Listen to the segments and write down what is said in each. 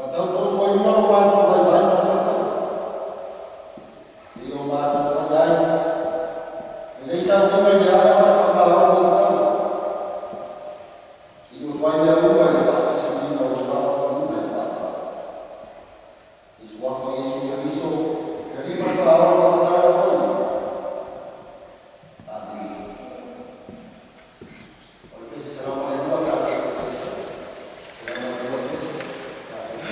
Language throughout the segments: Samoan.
Faatautomuaina lo matou vaivai ma le faataua, seia o matou paia ai lenei taulima i le ava ma le faamaoni e tatau. Seia fai mea uma i le faasilisiliina o Lou ava e faavae. I le Suafa o Iesu Keriso, le Alii ma le Faaola ou te tatalo atu ai nei. Amene. O le pese 102, tatou. 102 pese, tatou.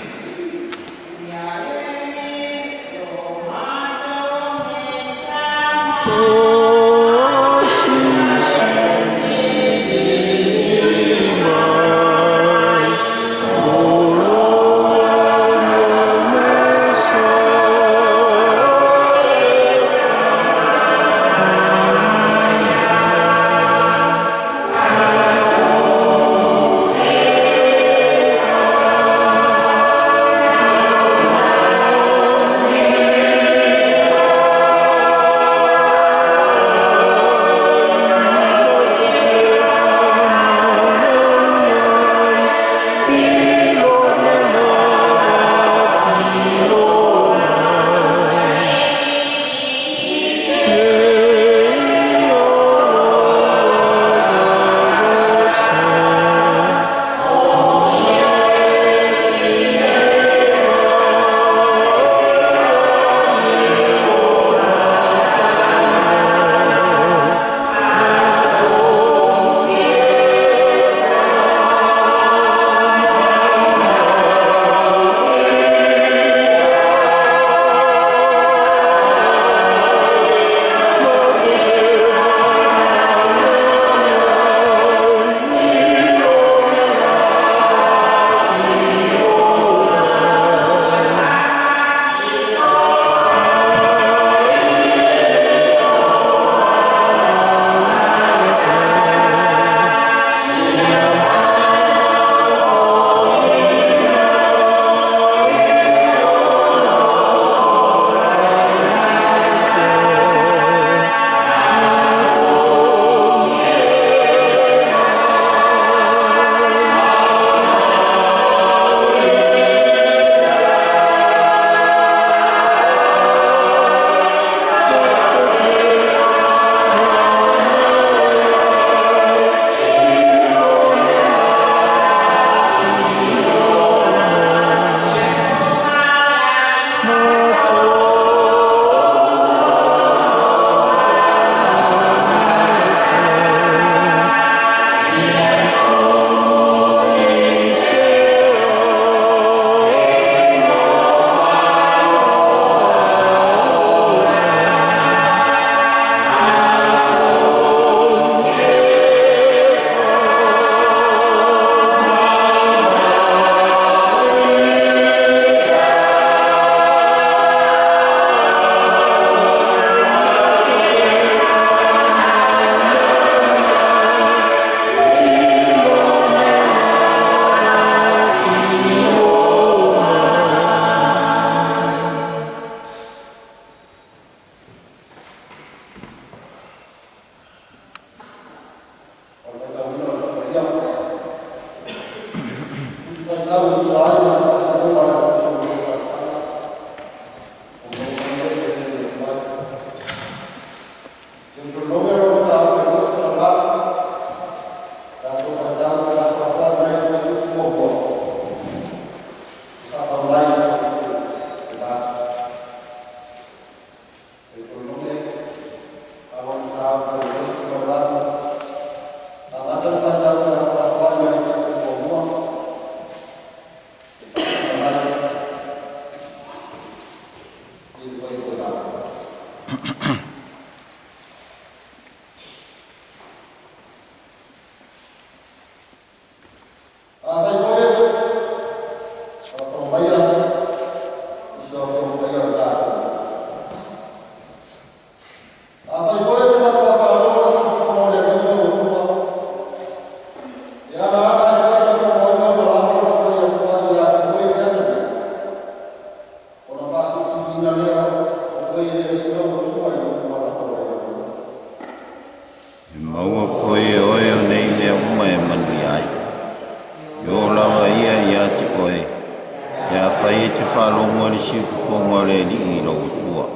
Afai e te faalogo i le siufofoga o le Alii lou Atua.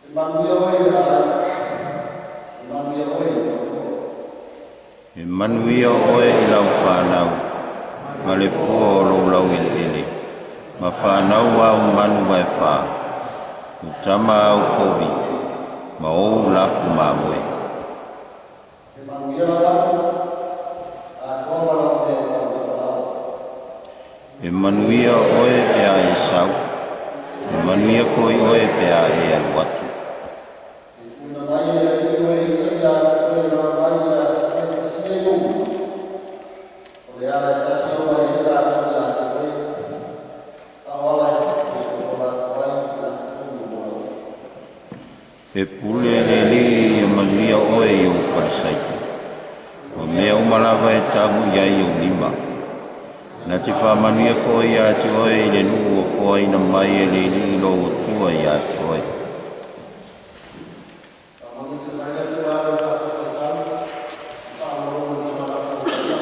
E manuia oe i le aiga, e manuia oe i le fanua. E manuia oe i lau fanau, ma le fua o lou laueleele, ma fanau āu manu vaefa, o tama āu povi, ma ou lafu mamoe. E manuia lau atu, atoa ma lau mea e taumafa. E manuia oe pe a e sau, e manuia foi oe pe a e alu atu. E tuuina mai e le Alii oe e ita ia te oe lau mai ia te oe fasia i ou. O le ala e tasi e oo mai ai latou ia te oe, a o ala e fitu e sosola atu ai i latou i ou ola. E pule le Alii ia manuia oe i ou falesaito, ma mea uma lava e tago i ai ou lima. Na te faamanuia foi ia te oe i le nuu ua foaina mai e le Alii lou Atua ia te oe. Faamanuia mai le Atua i lau faatofalaiga, faaauau i so latou paia.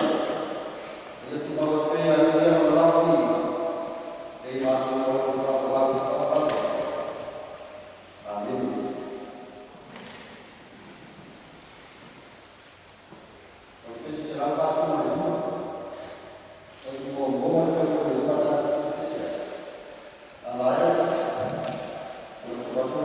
Ia tumau atu pea ia te ia lona lava viiga, e i maso o le faavavau i le faavavau. Amene. O le pese 145, o le muamua ma le fuaitau e lima tatou pese ai. A maea, o le tuu atu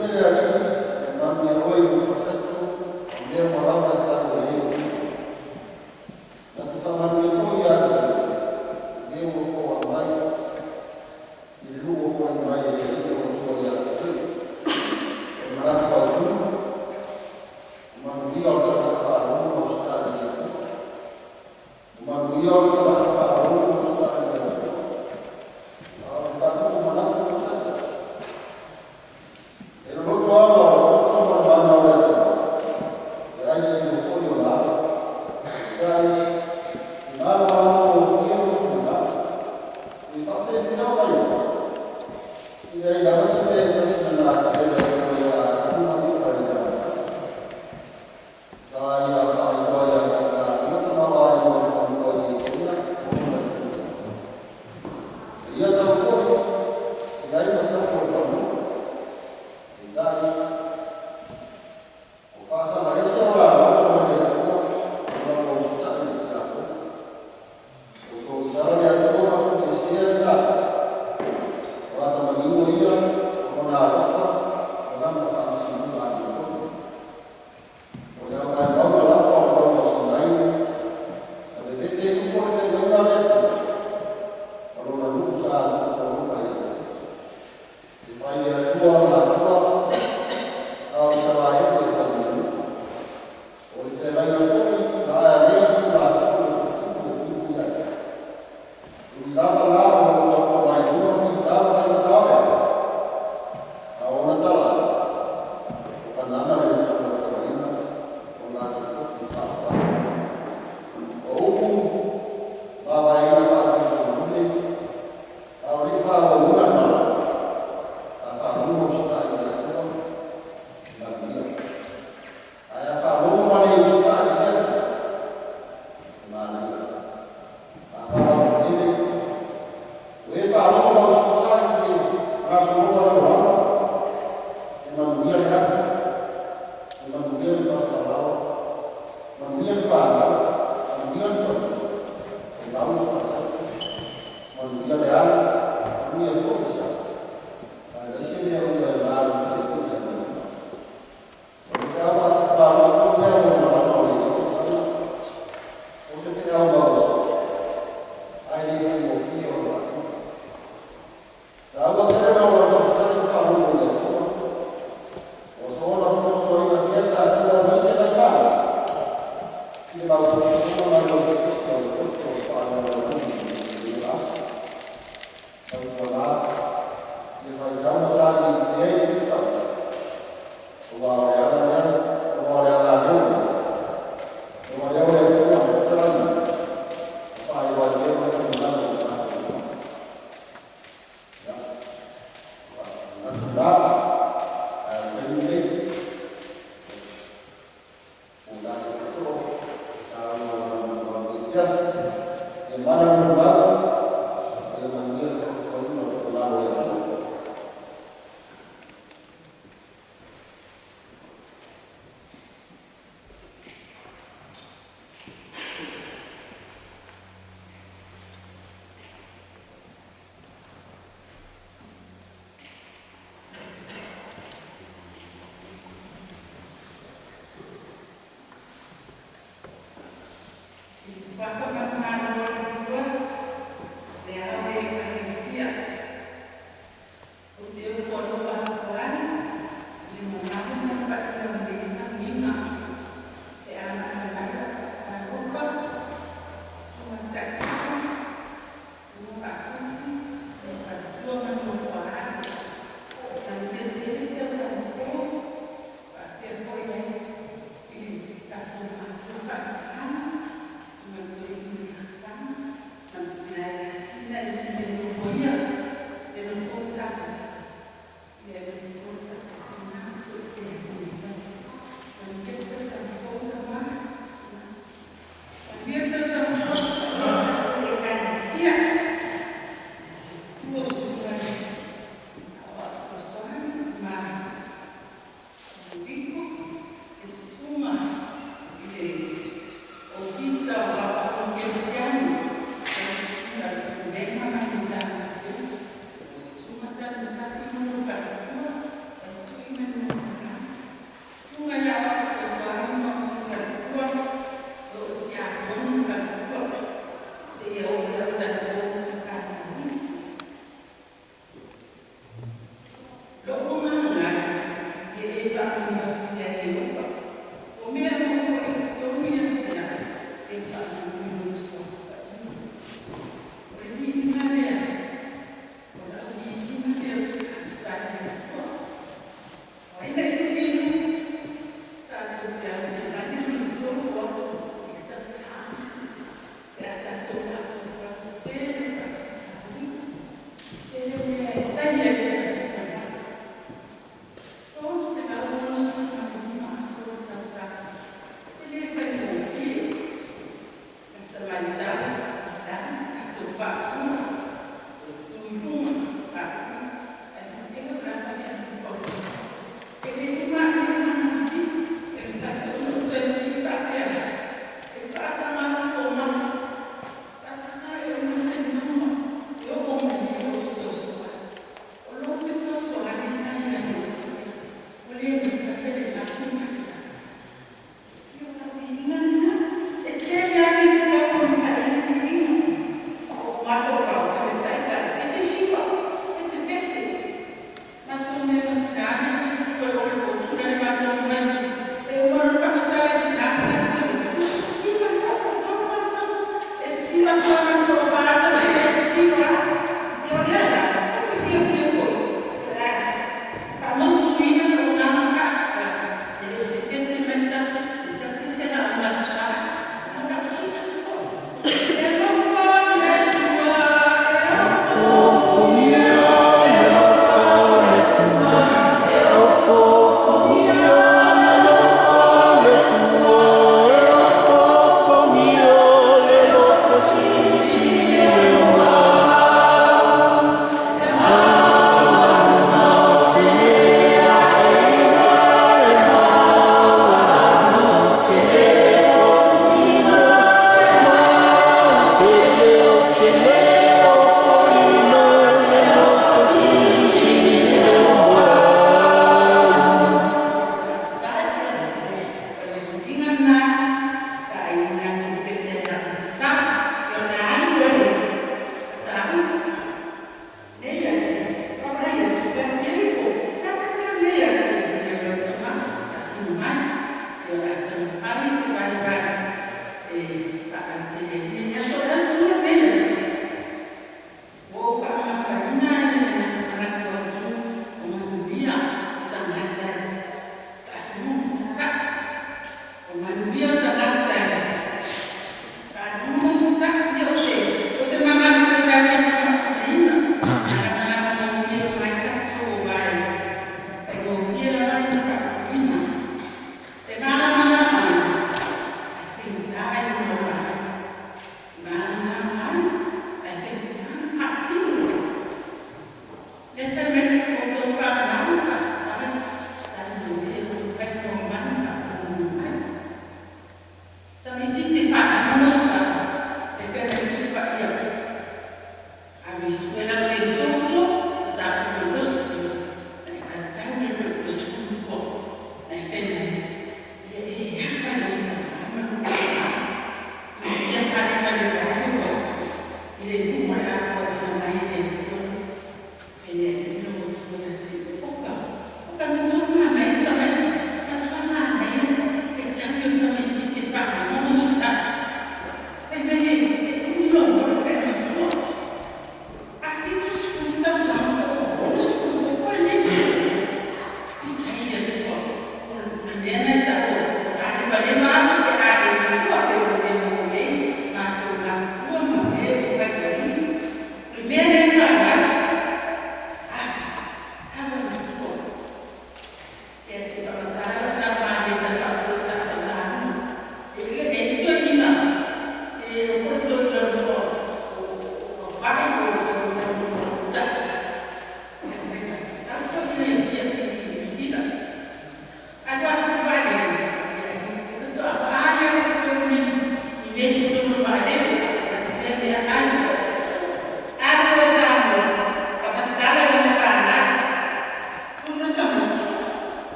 Pule le Alii e manuia oe i lou falesaito i mea uma lava e tago i ai lou lima. Na te faamanuia foi ia te oe, i le ua foa mai, i le lua foai mai e le Alii lou Atua ia te oe. O le manatu autu, o manuia o le tagata faalogo ma usitai i le Atua. O manuia o le tagata faalogo ma usitai i le Atua. A o le faatupu manatu o le taitai. E loloto lava.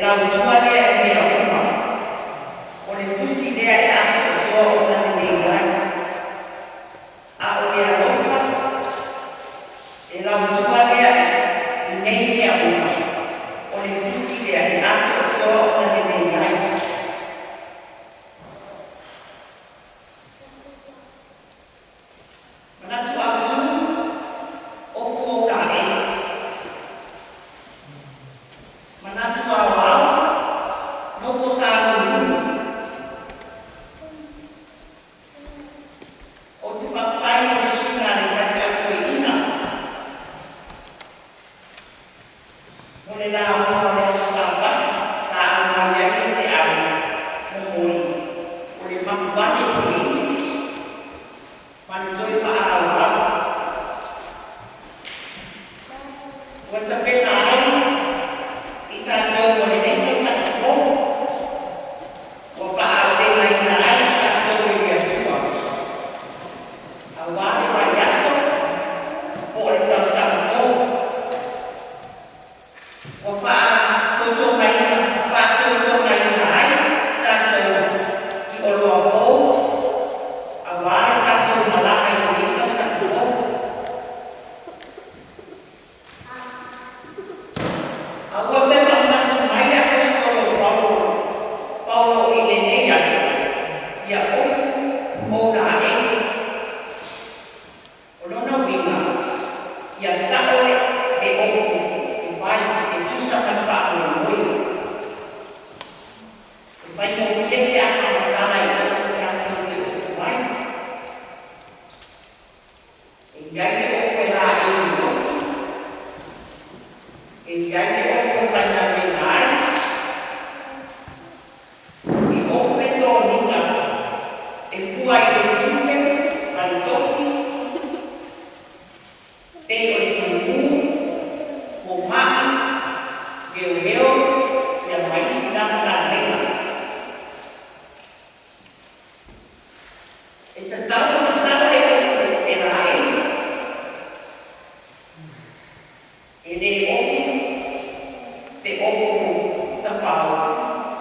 lautua lea i mea uma, o le fusi lea e atoatoa ona lelei ai. A o le alofa, e lautua lea i nei mea uma, o le fusi lea e atoatoa ona lelei ai. Manatu autu, ofu o laei. Manatu aoao, nofo saguliuli. Ou te faafetai i le susuga a le faifeau toeaina mo le lauga o le aso Sapati sa aumai ai le feau momoli o le mapu ane teisi ma le toe faaauau. Ua tapena ai i tatou mo lenei tausaga fou ua faaaulegaina ai i tatou e le Atua auā le vaiaso po o le tausaga fou. Ua faatotogaina ai tatou i oloa fou auā le tatou malaga i lenei tausaga fou. A ua toe faamanatu mai le aposetolo Paulo i lenei aso, ia ofu ou laei. O lona uiga, ia sa'o le ofu e fai e tusa ma le faamoemoe. E faigofie pe a faamatala i ofu tatou te ofu ai. E i ai le ofu e laei i le loto, e i ai le ofu e faigaluega ai, e ofu le toniga e fua i le tiute ma le tofi, pei o le fuimu, foma'i, leoleo ia ma isi lava galuega. E tatau ona sa'o le ofu e laei. E lē ofu se ofu tafao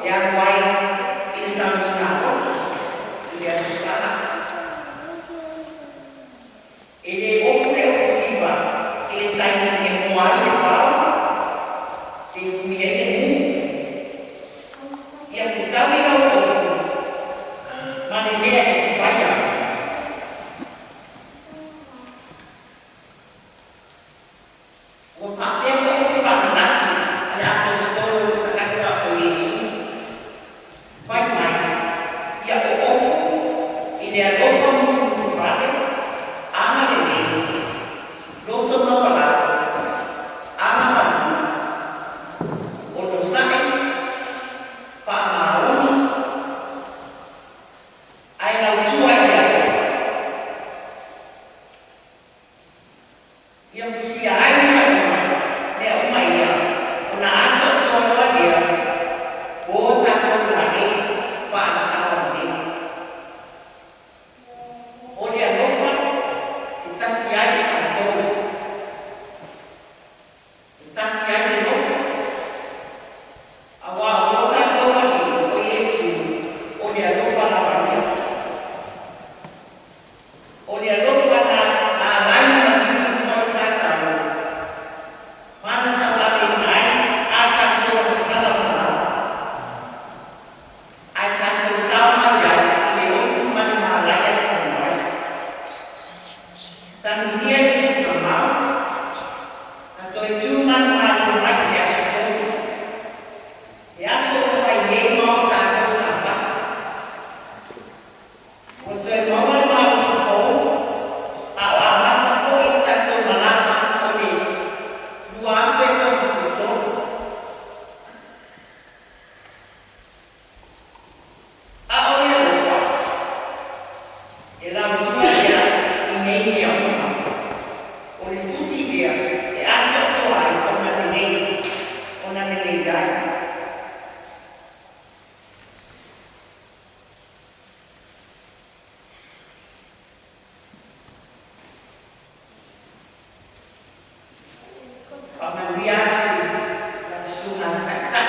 e alu ai i le sauniga loto i le aso Sa. E lē ofu le ofu siva i le taimi e moa ai le vao pe fui ai le mu. Ia fetaui lau ofu ma le mea e te faia. Ua faapea fo'i se faamanatu a le aposetolo i tagata o Iesu fai mai, ia oofu i le alofa mutumutuvale, agalelei, loto maualalo, agamalu, onosa'i, faamaoni, ae lautua i le alofa. Ia fusia ai mea uma ia ona atoatoa loa lea o tatou laei faaletaualelei. O le alofa e tasi ai i tatou, e tasi ai le loto, auā o lo tatou Alii o Iesu o le alofa lava ia. O le alofa na ala ai ona liu i luga o le satalo ma na taulaveina ai a tatou agasala malao, ae tatou sao mai ai i le oti ma le malaia faamai. Tanunia i le tuugamau na toe tumanumalo mai i le aso 3, le aso ua fai nei ma o tatou Sapati. Ua toe maua le malosi fou a o amata fo'i le tatou malaga o le 2023. A o le alofa e lautua lea i nei mea uma, o le fusi lea e atoatoa ai ona lelei ai. Faamanuia atu lau susuga i le Taitai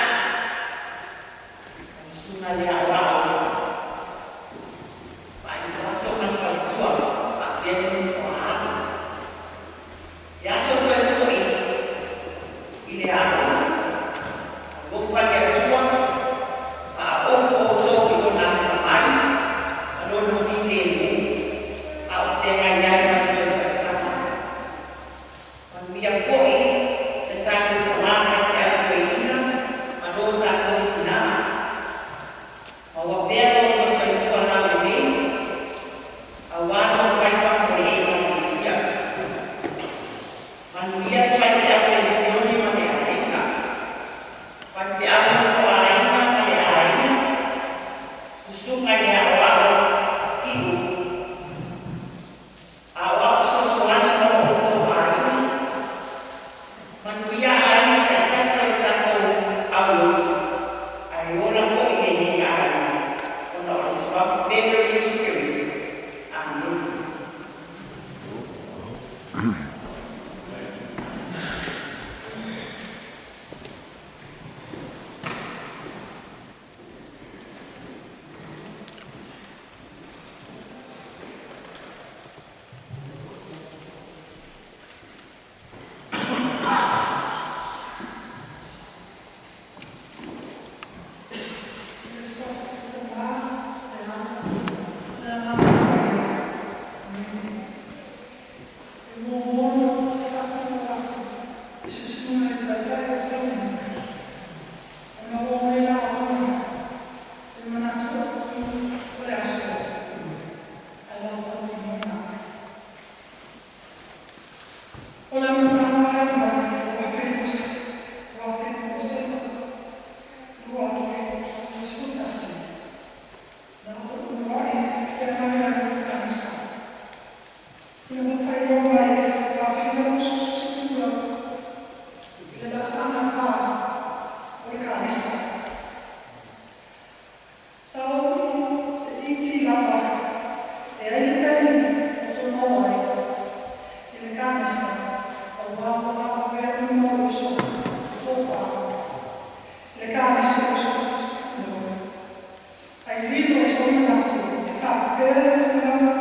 Ai lilo so manatu e faapea le tulaga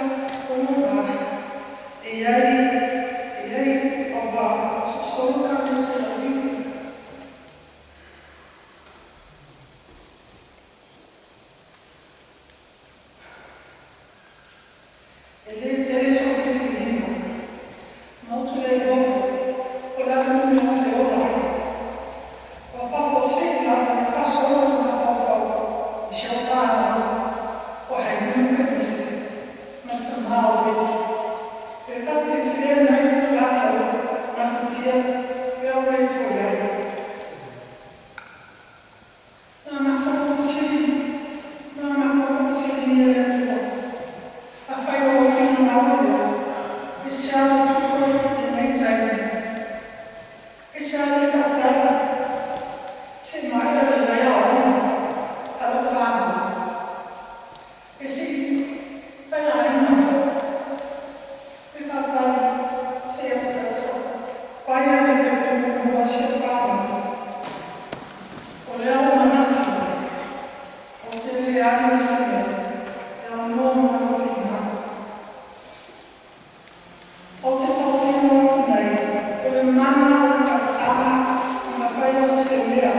o lo va e iai e iai auā sosolo kanese auivi. E lē tele sou filifiliga ma ou te le iloa foi o le a le mea ou te ola ai. Ua faafuasei lava le faasolo o mafaufau i si au fanau o Hailulu Penise ma le tamā o Veli. Pe faapefea nai latou gafatia pe a ou le toe i ai. Na matou fesili, na matou fesiligia e le Atua, Afai o Lou finagalo lea, e se a ou tupu ai i lenei taimi? E se a le faatali se i maea lelei aoaoga a lau fanau? E se i faiaina foi pe faatali se i amatalia paia le pepe muamua a si au fanau? O lea ua manatu ou te le alu i se mea e aunoa ma lou finagalo. Ou te fautino atu nei, o le mana o le talosaga e mafai so se mea.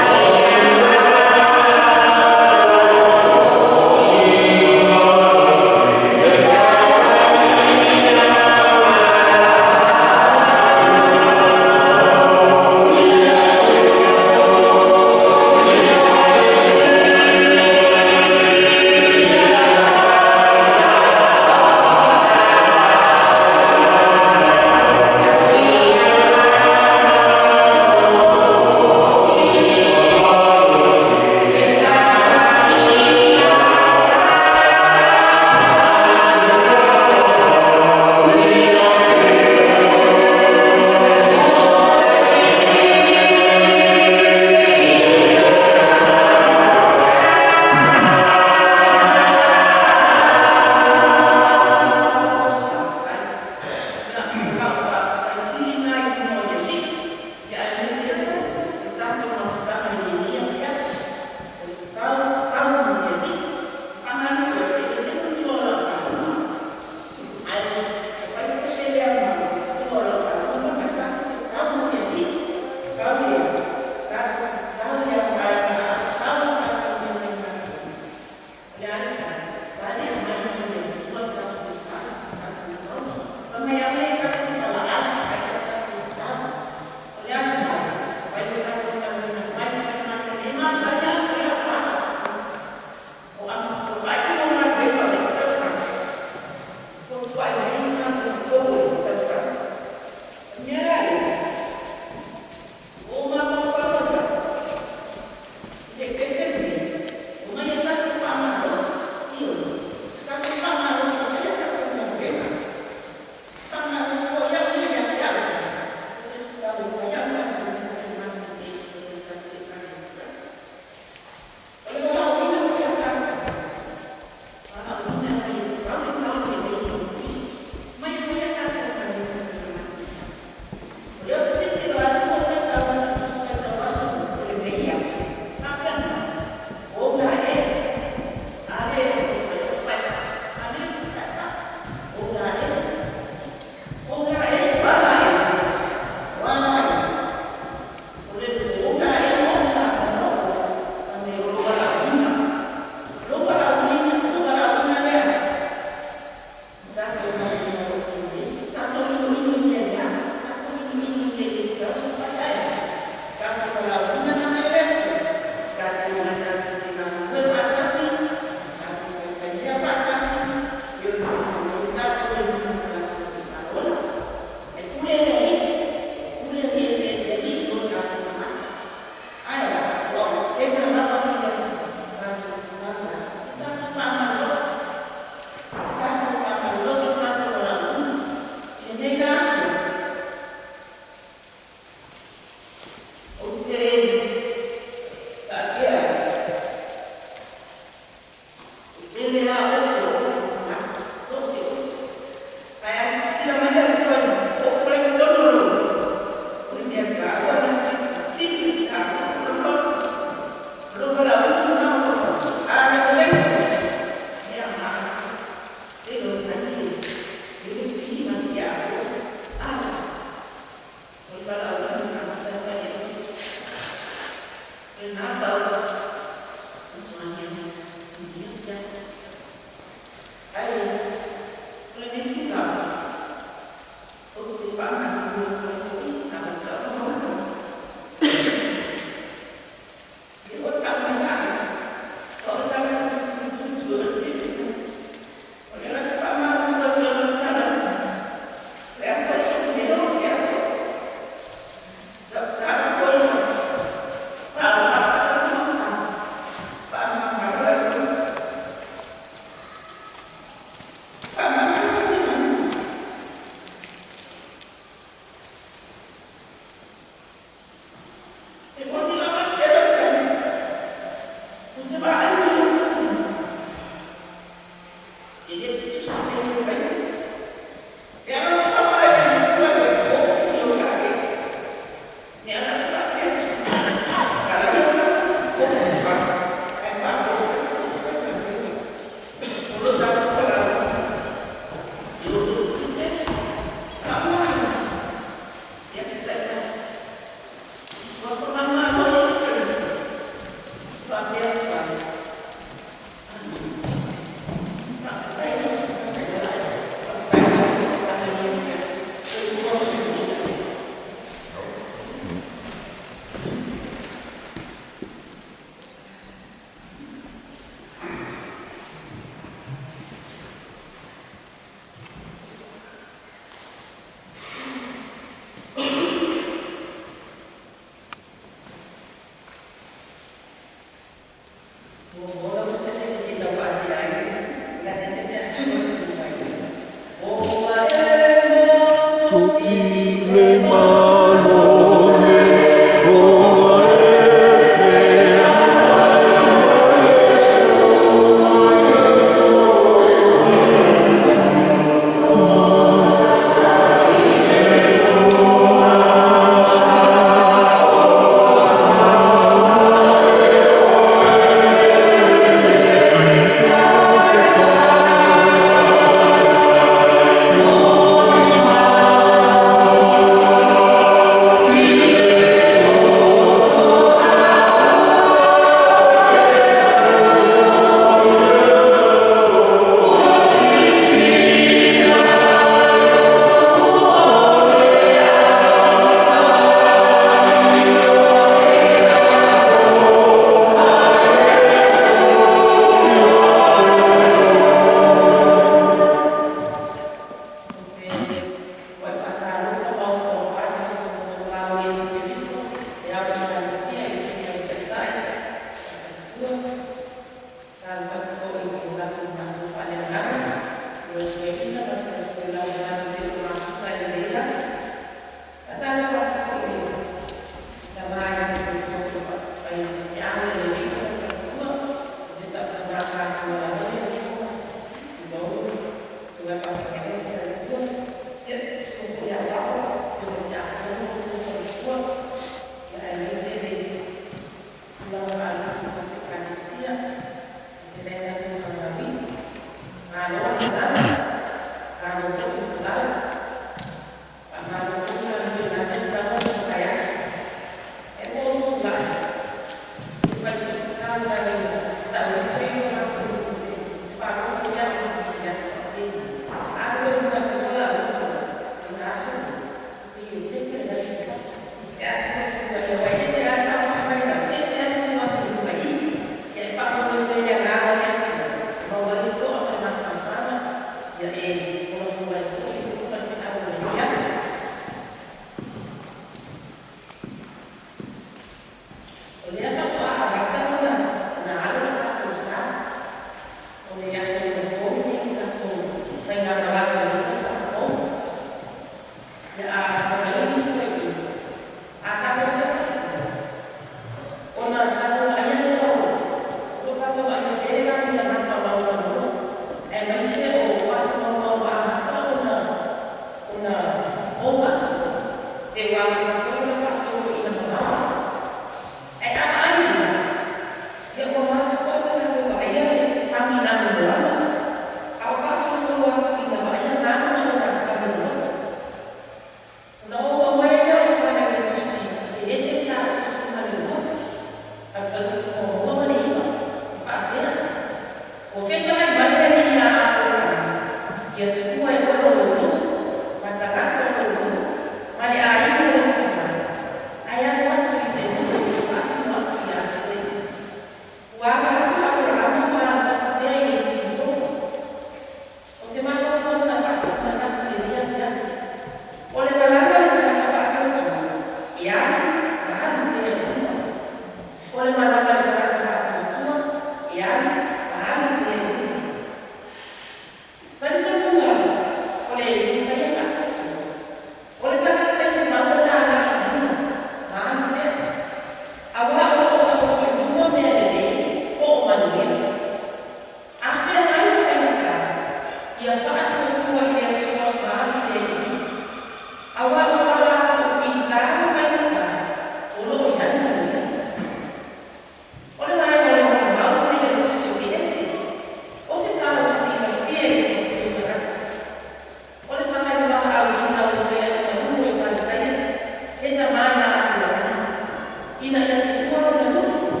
Ina ia tuua lona nuu,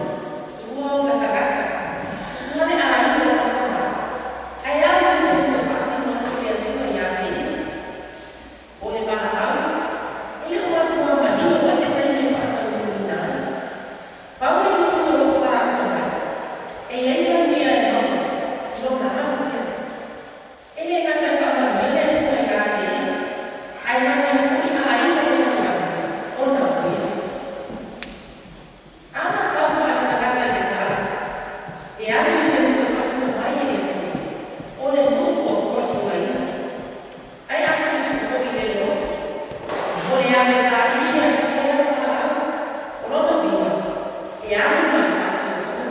tuua ona tagata, tuua le aiga o lona tama, ae alu i se nuu e faasino atu e le Atua ia te ia. O le valaau, e le o matua manino mai le taimi e faataunuuina ai. Pau le itu o lo o taua mai, e i ai manuia e maua i lona alu lea. E le gata e faamanuia le Atua ia te ia, ae manuia foi aiga o lona tama ona o ia. A matau faale-tagata i le tala, e alu i se nuu e faasino mai e le Atua, o le nuu ua fuafuaina. Ae a tuutuu foi i le loto, o le ave saili e le Atua lana valaau. O lona uiga, e alu ma le faatuatua.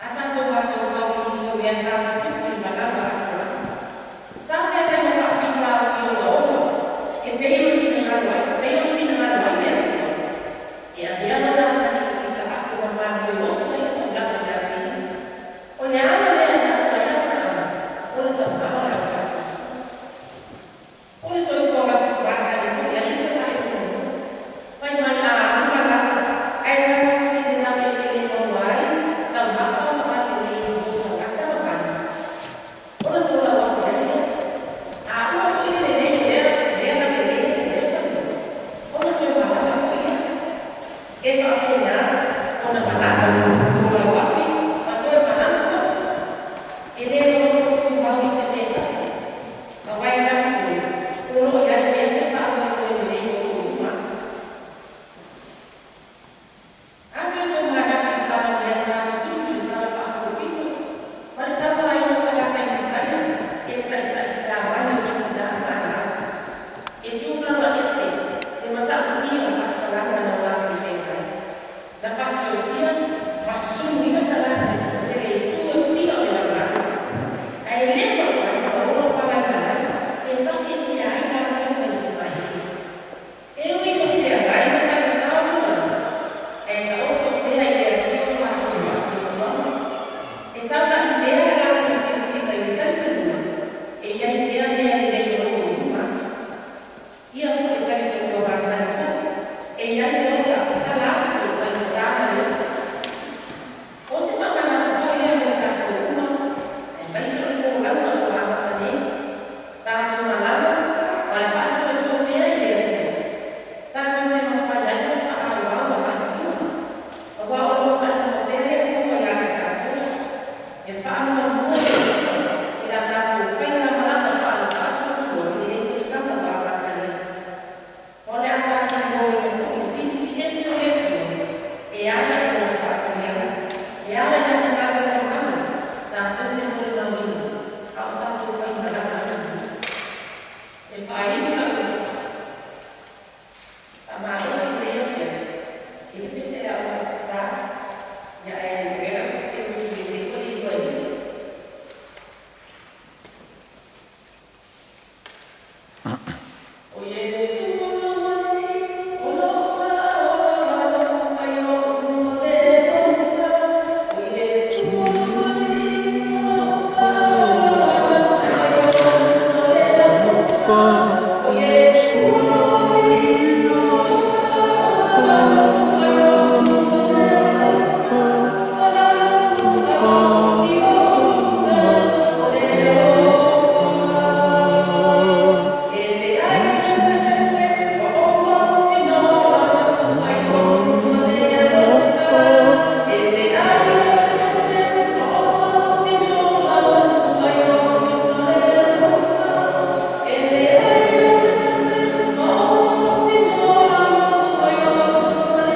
A tatou mafaufau i nisi o mea sa tutupu i le valaau a Aperama, sa feagai ma faafitauli ogaoga e pei o le finagalo ai, pei ona finagalo ai le Atua e avea lona atalii o Isaako ma ma toe oso ai le taulaga ia te ia. O le ala lea e tau ai Aperama o le tama o le au faatuatua. O le soifuaga masani foi a Isaraelu muamua, fai mai a alu malaga ae tau atu i se laueleele e maua ai taumafa ma aulelei mo tagata ma manu, ona tolau atu ai lea. A uma foi le lelei o lea laueleele po o lea fanua, ona toe malaga foi lea. E faapena ona malaga, tolau api ma toe malaga foi. E le nonofo tumau i se mea e tasi, aua e talitonu o lo o i ai pea se faamoemoe lelei o lo o i luma atu. A toe tomanatu i tala o mea sa tutupu i le Tala Faasolopito ma le sauaina o tagata i Iutaia e le taitai Siamani o Itina ma Anaru, e tulaga ese le matautia o faasalaga na o latou feagai. Na fasiotia ma susuluina tagata e toatele i itu e fia o le lalolagi, ae le mafai ona ono palaina ai pe tafiesea ai latou mai le timaiga. E ui ina feagai ma faigata o tulaga, ae taoto pea i le Atua lo latou faatuatuaga. E taulai pea le latou silasila i le talitonuga e i ai pea mea lelei o lo o i luma atu. Ia po o le talitonuga masani foi, e i ai le ola i tala atu o le faigata ma le oti. O se faamanatu foi lea mo i tatou uma, aemaise o le folauga o lo o amata nei. Tatou malaga ma le faatuatua pea i le Atua, tatou te mafai ai ona faaauau agai i luma, aua o lo o talanoa pea le Atua ia i tatou. Ia faamuamua le Atua i la tatou faigamalaga faale-faatuatua i lenei tausaga ua amata nei. O le a tatou iloaina foi le Silisili Ese o le Atua e ala i Lona faamanuiaga, e ala i Lana galuega mana tatou te molimauina a o tatou faimalaga ai manuia. E faainu lau faamalosi i lenei afiafi i le pese le au Aso Sa, ia ae o lea ou te utu le te i lua isi. O Iesu o lou Alii, o lou faaola alofa mai oʻu o le alofa. O Iesu o lou Alii, o lou faaola alofa mai oʻu o le alofa. O Iesu o lou Alii, o lou faaola alofa mai oʻu o le alofa. Alofa i ou o le alofa. E leai se mea o ou mautinoa alofa mai oʻu o le alofa. E leai se mea o ou mautinoa alofa mai oʻu o le alofa. E leai se mea o ou mautinoa alofa mai oʻu o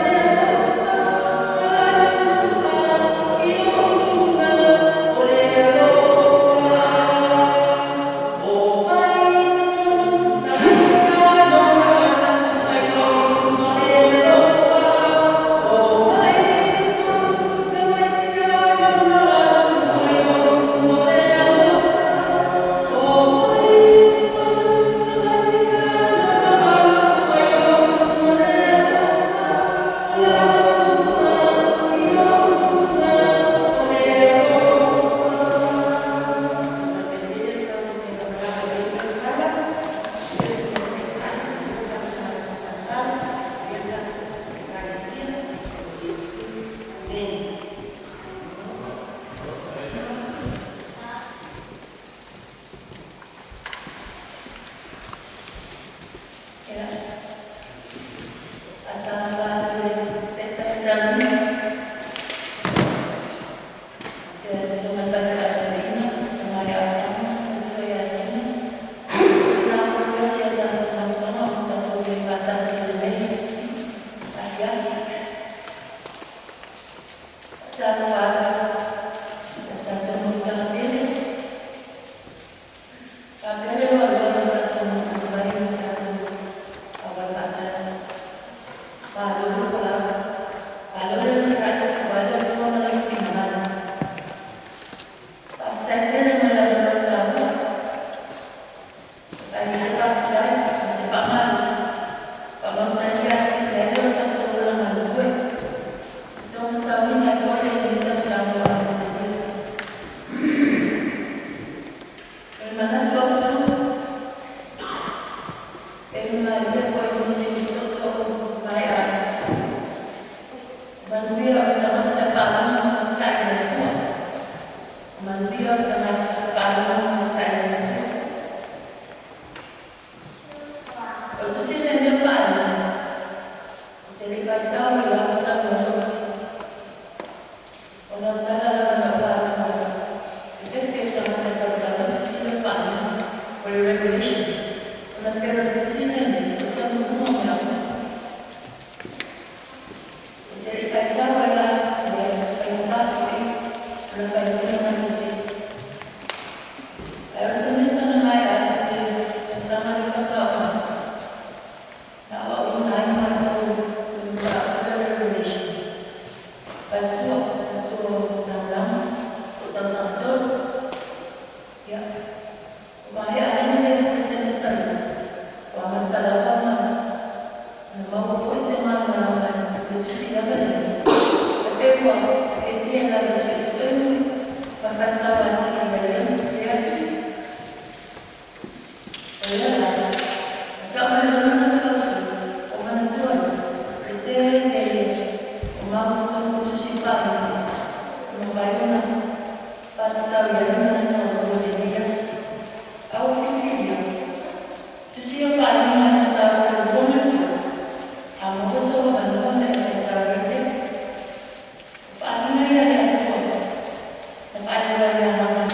Thank you.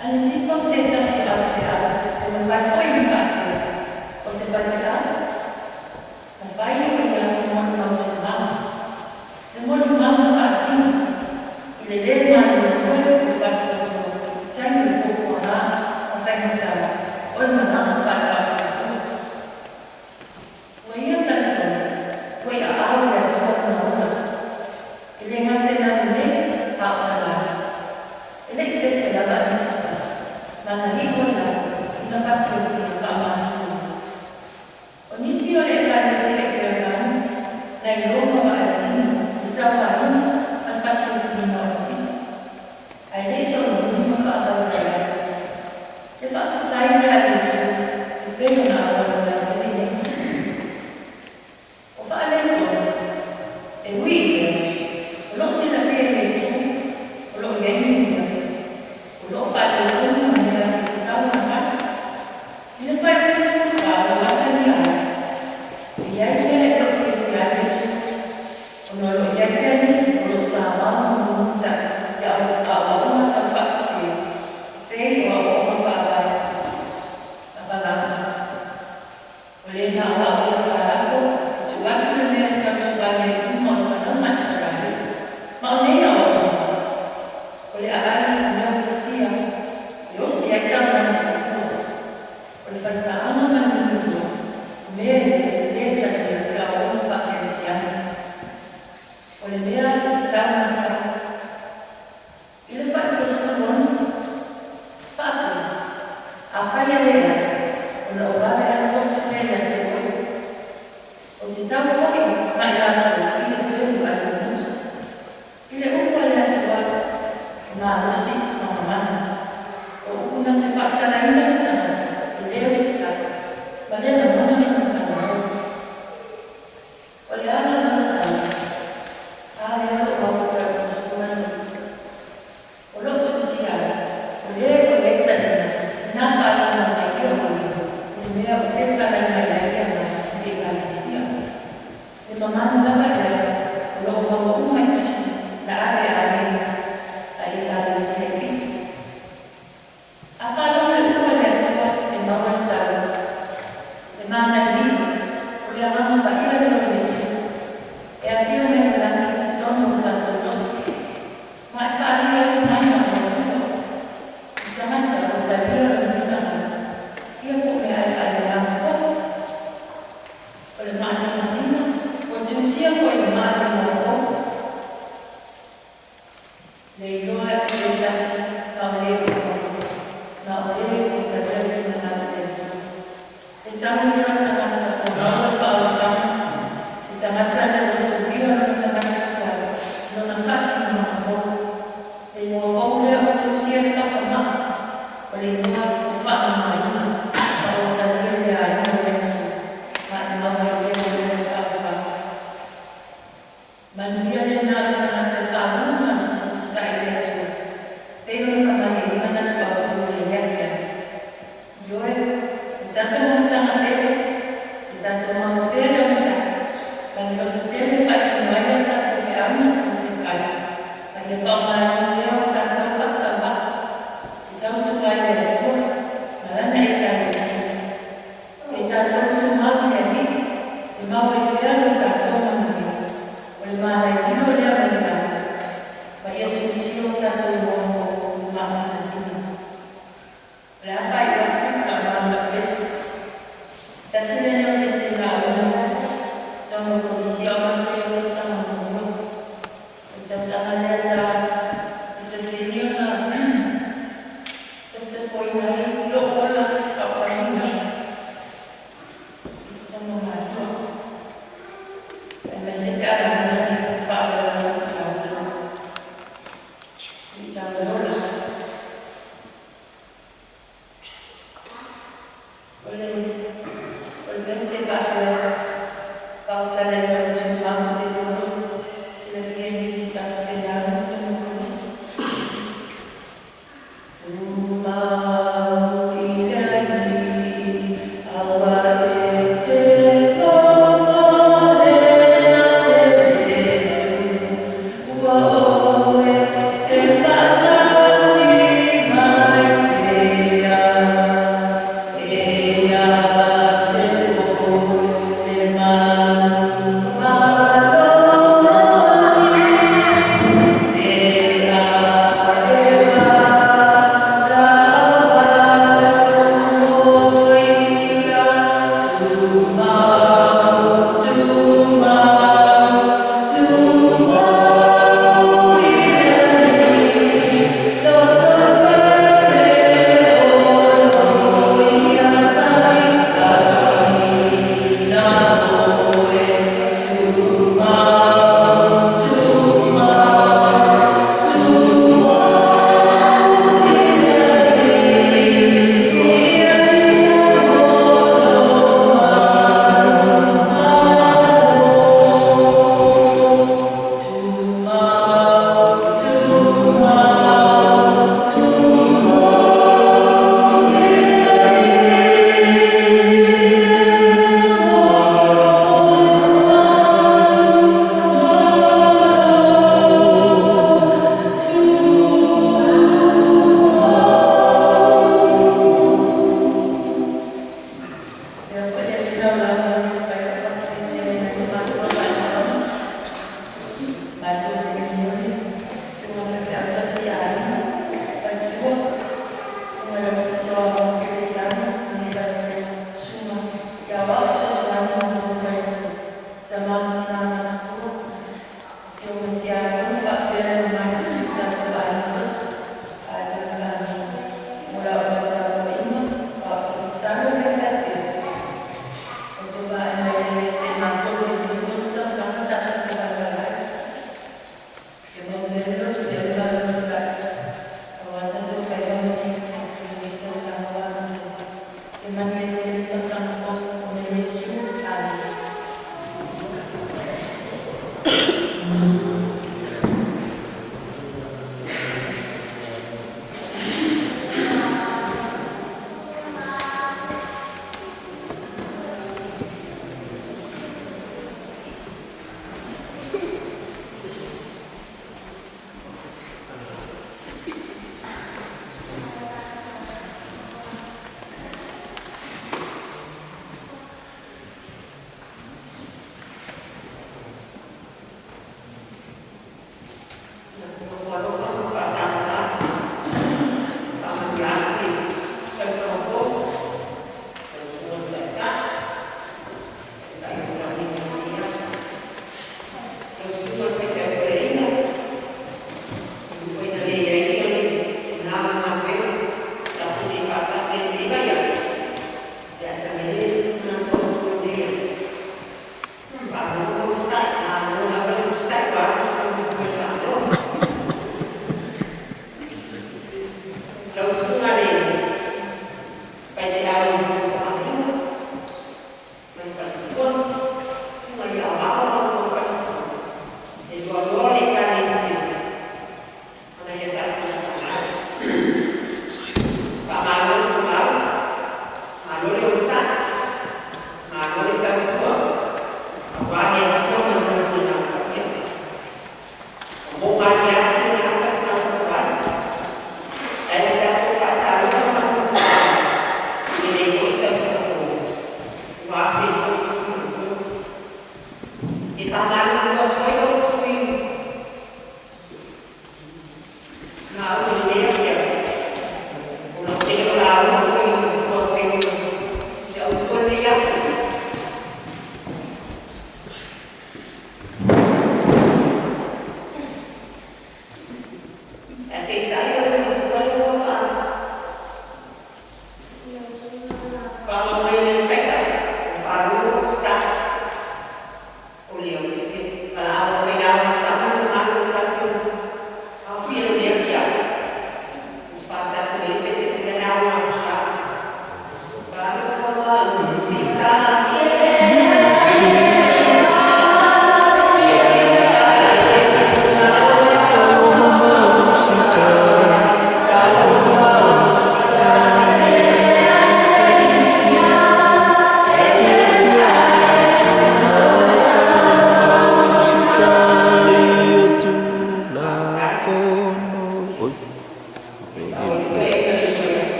A le tipa o se tasi o faifeau, e mafai foi ona faapea, o se faifeau, na fai o ia molimau tumau. Le molimau na faatino i le lē galulue o le faatuatua i taimi o puapuagā ma faigata o le malaga faale-faatuatua. Ua ia talitonu ua i aao o le Atua lona ola, e le gata i lalo nei, a o tala atu. E le i fefe lava Anetipasi ma na iu ai lava ina faasiotia faamatuuina. O nisi o le Ekalesia i Perekamu na iloa ma vaai tino i le sauaina ma le faasiotiina o Anetipa, ae le i solomuli ma faavae ai. Le faafetai lea a Iesu e pei ona auala mai ai lenei tusi. O faaletonu, e ui i lea, o lo o silafia e Iesu o lo o i ai ni mea o lo o faaletonu ma mea e tatau ona fai. I le fuaiupu 14 o lo o atagia ai, e i ai se mea e le o fiafia ai Iesu, ona o lo o i ai pea nisi o lo o tamau ma mulimulita'i i aoaoga taufaasese e pei o aoaoga faavae a Palama. O lena aoao ia Palako e tuu atu le mea e tausuvale ai i luma o le fanauga a Isaraelu. Ma o nei aoaoga, o le aai o mea ua fasia e osi ai taulaga tupua, o le faitaaga ma le mulilua, o mea e le talia i aoaoga faakerisiano. O le mea e tatau ona fai i le fuaiupu 16, faapea, Afai e leai, ona ou vave alu atu lea ia te oe, ou te tau foi ma i latou i le peu a le motu. I le upu a le Atua, e malosi ma mamana. O upu na te faasalaina le tagata e le o se tala, ma le lagona ma le saunoa. O le ala lona tala, a lea o loo maua i le fuaiupu 17, o lo o tusia ai, o le o i ai taliga lena faalogo mai ia o ia i le mea o te talai mai ai le Agaga i Ekalesia. Le mamalu lava lea o lo o maua uma i tusi na ave ai a Ekalesia e fitu. A faalogo le upu a le Atua e maua le tala, le manailili, o le Agaga Paia lea o Iesu, e afio mai le lagi i totonu o tatou loto, ma e faaalia ai le mana o le Atua i tagata ua talia lona finagalo, ia po o meaai faaleaoga foi. O le maasinasina ua tusia foi i le maa le igoa fou, le iloa e le tasi na o le ua na o le ua talia le finagalo o le Atua. Le tagi lea o le tagata ua maua le faaolataga, le tagata lea ua suia lona tagata tuai i lona faasinomaga fou. Le igoa fou lea ua tusia i le kafamaa, o le igoa ua faamamaina ma ua talia le aiga o le Atua, ma e maua ai lea o lea faavavau. Manuia lena o le tagata e faalogo ma usitai i le Atua, pei ona fai mai ai le manatu autu o lenei afiafi. Ioe, o le tatou amataga pele, ia tatou maua pea le onosai ma le lototele e faatino ai a tatou feau ma tiute fai, ma ia faaaogaina pea o tatou faatauvaa e tautua ai i le Atua ma Lana Ekalesia. E tatou tumau i le Alii e maua ai pea lo tatou manuia. O le malaililo lea mai le lagi, ma ia tusia o tatou igoa fou i le maasinasina. O le a faaiu atu lau mau pese. Tasi lenei o pese na auina mai totonu o Kolisi o matou i le tausaga muamua. O le tausaga lea sa pito sili ona tofotofoina ai lou ola faautagiga i totonu o Malua, aemaise pe a lagona le faalavelave i taualola. O le o le pese e faapea, faautala i le tumau te lua, silafia e nisi sa faapena i totonu o Kolisi. Tumau i le Alii, aua e te popole na te letu, ua oe e faatasi mai.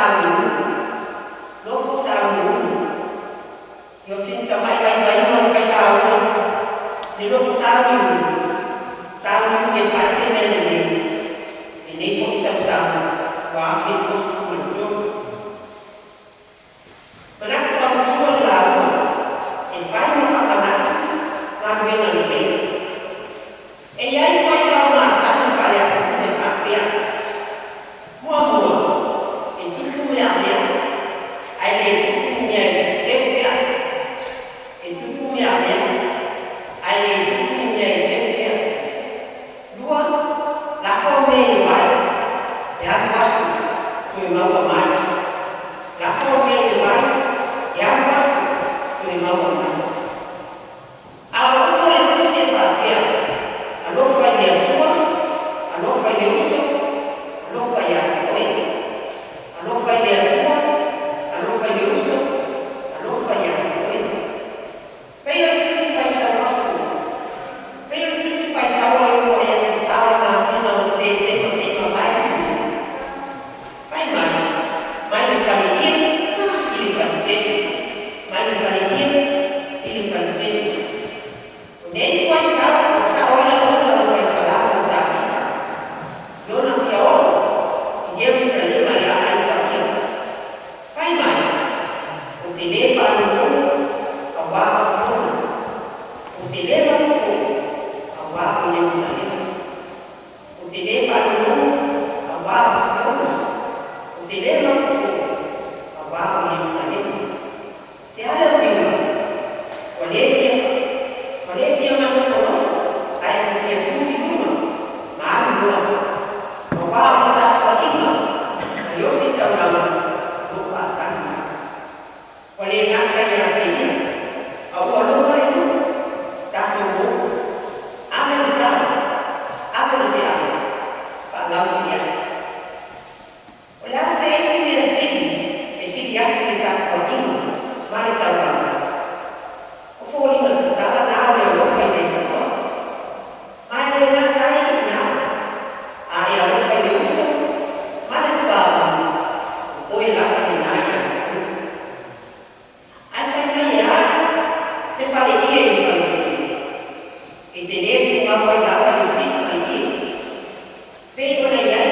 Sauniuni, nofo sauniuni. Ia o sina tama'i vaivaiga o le failauga, le nofo sauniuni, sauniuni e fai se mea lelei lenei fo'i tausaga 2023. Manatu autū o le lauga, e fai ma faamanatu galuega lelei. E i ai fuaitau masani faale-atunuu e faapea: Muamua, e tupu meamea, ae le tupu ni mea e teu pea. E tupu meamea, ae le tupu ni mea e teu pea. Lua, lafo mea i le vai, e alu aso, toe maua mai. Lafo mea i le vai, e alu aso, toe maua mai. A o upu a le Tusi e faapea, alofa i le Atua, alofa i le uso, alofa ia te oe. Alofa i le Atua, alofa i le uso, alofa ia te oe. Pei o le Tusi Faitau Aso, pei o le Tusi Faitau o le 6 ae Aso Sa o le masina o Tesema se i mavae atu nei. Fai mai, mai le faleie i le faletele, mai le faleie i le faletele. O nei fuaitau ua sao ai lagona o le Fai Salamo o Tavita, lona fia oo i Ierusalema le aai paia. Fai mai, ou te lē faalogologo auā o Siona, ou te lē malu foi auā o Ierusalema. Ou te lē faalogologo auā o Siona, ou te lē malu foi auā o Ierusalema. Se a le uiga? Ua lē fia, ua lē fia manofonofo, ae ua fia tū i luga ma alu loa, auā o le tapuaʻiga a le ositaulaga o loo faatali mai. Ua le gata ia te ia, a ua logo le nuu, tatou o, ave le tala, ave le feau, faalautili atu. O le a se isi mea sili e sili atu le tapuaʻiga ma le taulaga? O foliga tatala na o le alofa i le Atua. Ma e le gata ai i ina, a e alofa i le uso ma le tuaoi, o oe lava lena ia te oe. Ae fai mai e a le faleie i le faletele? E te lē tumau ai lava le sili faleie. Pei ona i ai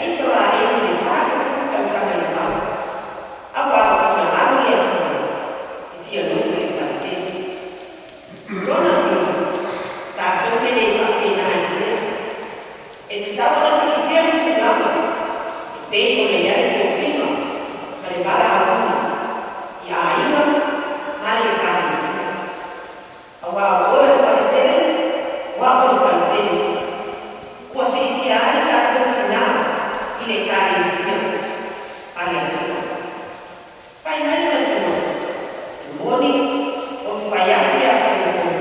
Isaraelu i le 40 tausaga i le vao, auā ua finagalo le Atua e fia nofo i le faletele. O lona uiga, tatou te le faapena ai pea. E tatau ona siitia le tulaga e pei ona i ai tofiga ma le valaauina i aiga ma le Ekalesia. Auā o oe o le faletele, o a'u o le faletele. Ua siitia ai tatou tinā i le Ekalesia a le Atua. Fai mai le Matua, e moni ou te fai atu ia te outou,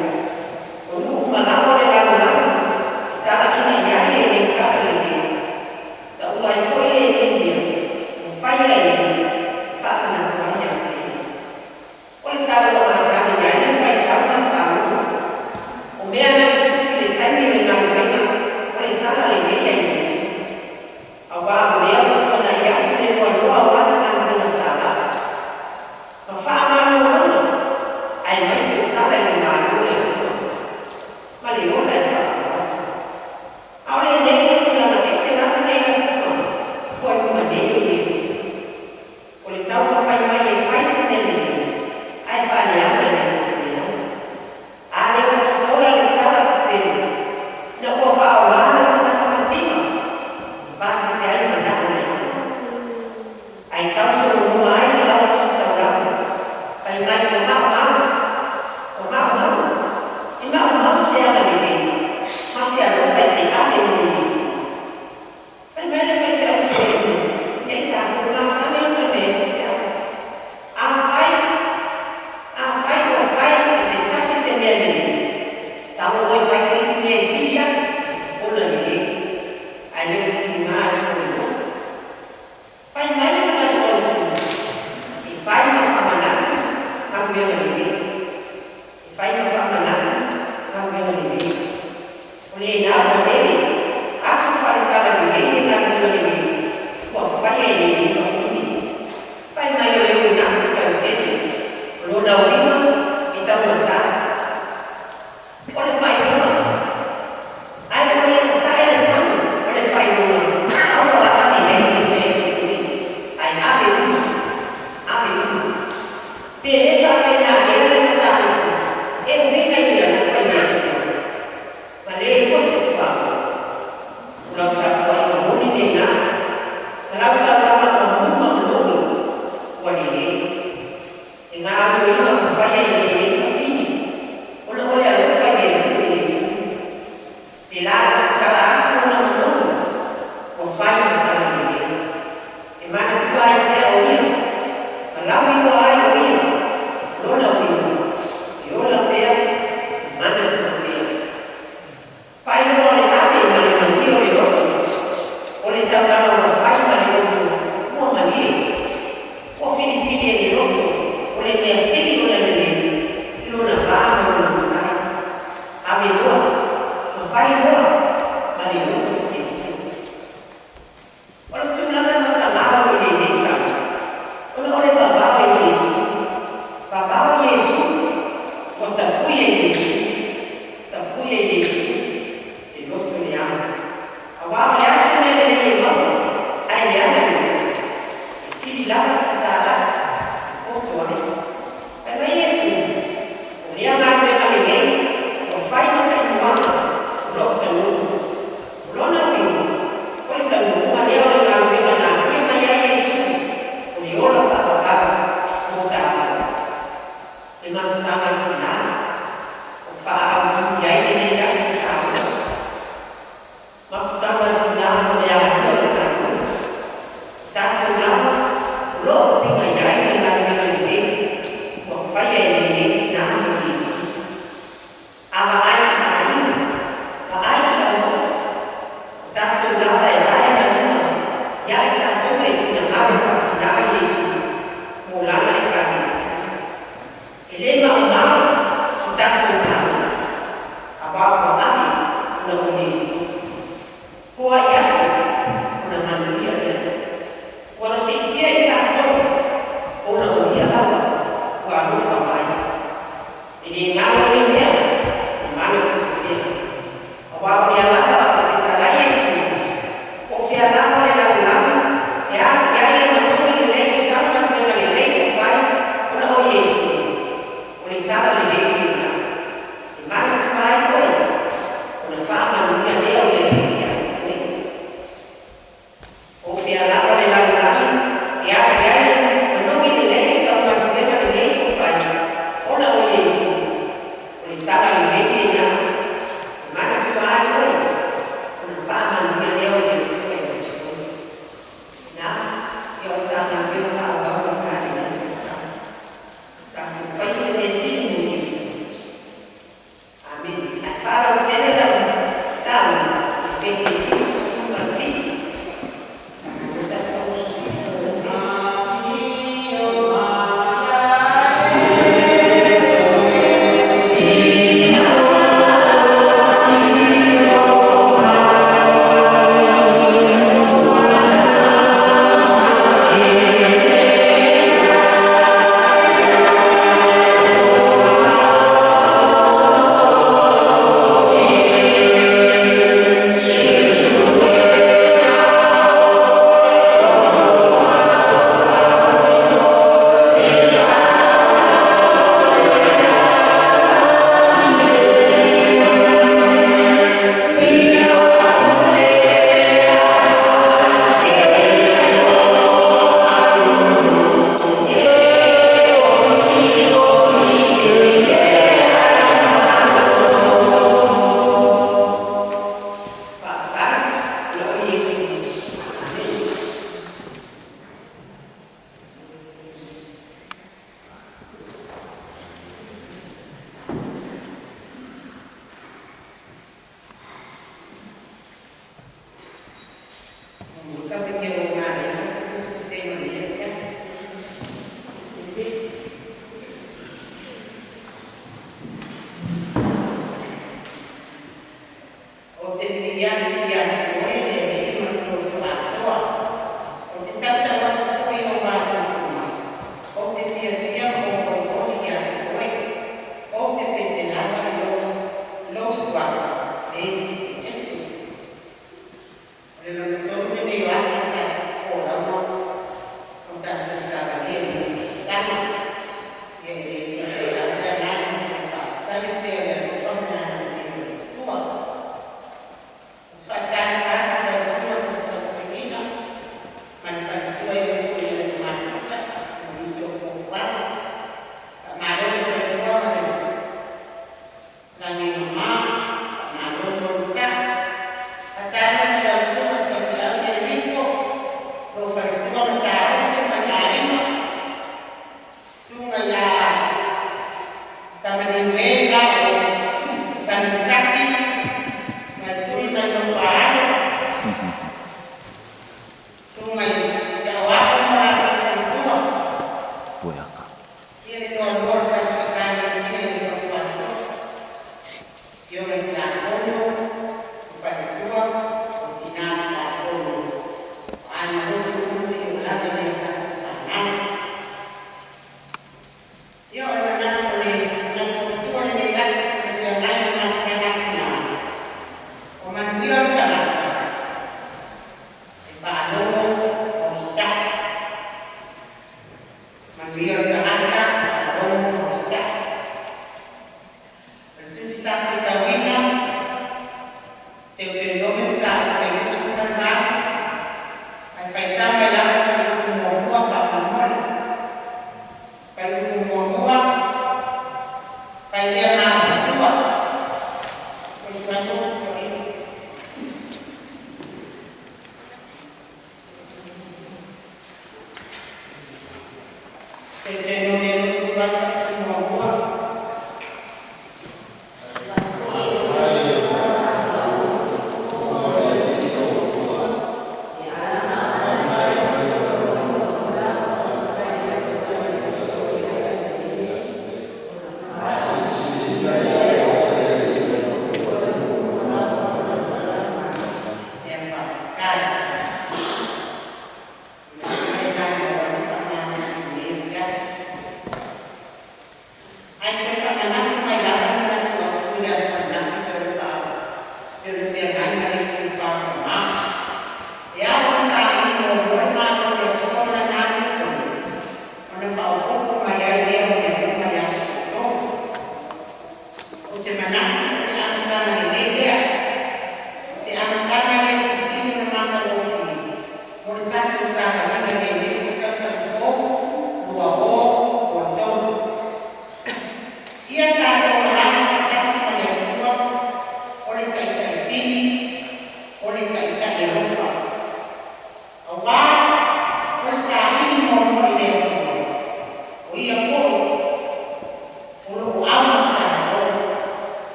o nuu malaga o le lalolagi e talaina i ai lenei tala lelei, taua ai foi lenei mea ua faia e ia e faamanatu ai ia te ia. O le tala ua masani ai le faitau ma le faalogo, o mea na tutupu i le taimi o le galuega o le tala lelei a Iesu. Auā o lea ua tuanai atu le loaloa o ana galuega tālā ma faamalologa, aemaise o tala i le Malo o le Atua ma le ola e faaauau. A o lenei ua tulaga ese lava nei lafoga ua i luma nei o Iesu. O le taumafai mai e fai se mea lelei, ae faaleaga i le loto leaga. A lea ua fofola le tala pepelo, ina ua faaogā le tagata mativa e pasese ai manao o le aoga. Ae tausolomua ai le au ositaulaga, fai mai ua maumau, ua maumau, e maumau se agalelei ma se alofa e te ave mo Iesu. Fai mai le faifeau toeaina, ne i tatou masani ona fai mai ai faifeau. Afai, afai ua fai e se tasi se mea lelei, tago oe fai se isi mea e sili atu ona lelei, ae le o le tiga atu o le loto. Fai mai le manatu autū.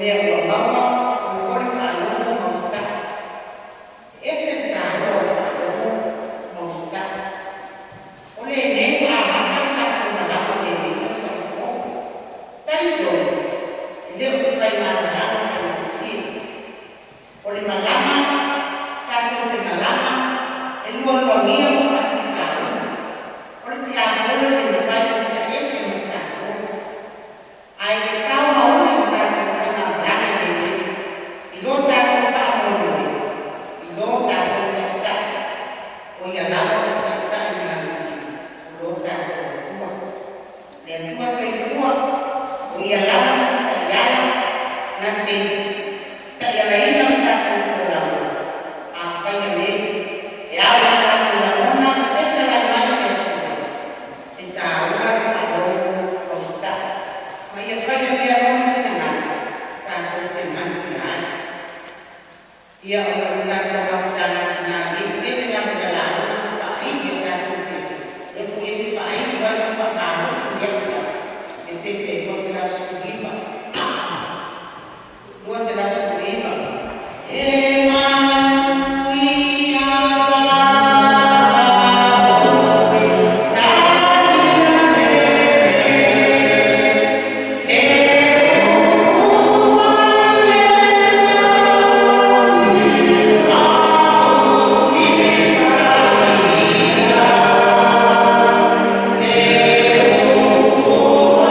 mea ua maua o le faalogo ma usitai. E ese le taua o le faalogo ma usitai. O lenei ua amata le tatou malaga i lenei tausaga fou. Talitonu, e le o se faigamalaga faigofie. O le malaga, tatou te malaga, e lualuagia ma faafitauli. O le tiapolo e le mafai ona taesi ma tatou. Ae ia sao ma uli le tatou faigamalaga lenei i lo tatou faamoemoe i lo tatou Taitai, o ia lava o le Taitai i le lagi sili, o lo tatou Atua. Le Atua soifua, o ia lava na te taiala, na te taialaina le tatou folauga, a faia nei, e ao i tatou lagona fetalai mai le Atua, e taua le faalogo ma usitai, ma ia faia pea Lona finagalo tatou te manuia ai. Ia, o le tatou mafutaga a tina, e tele lava ina lauga ma faaii a tatou pese, e e faaii ai ma faamalosi i afiafi le pese 219. 219. E manuia lava oe, Talalelei, le upu a le lagi, fausiaina. Le upu a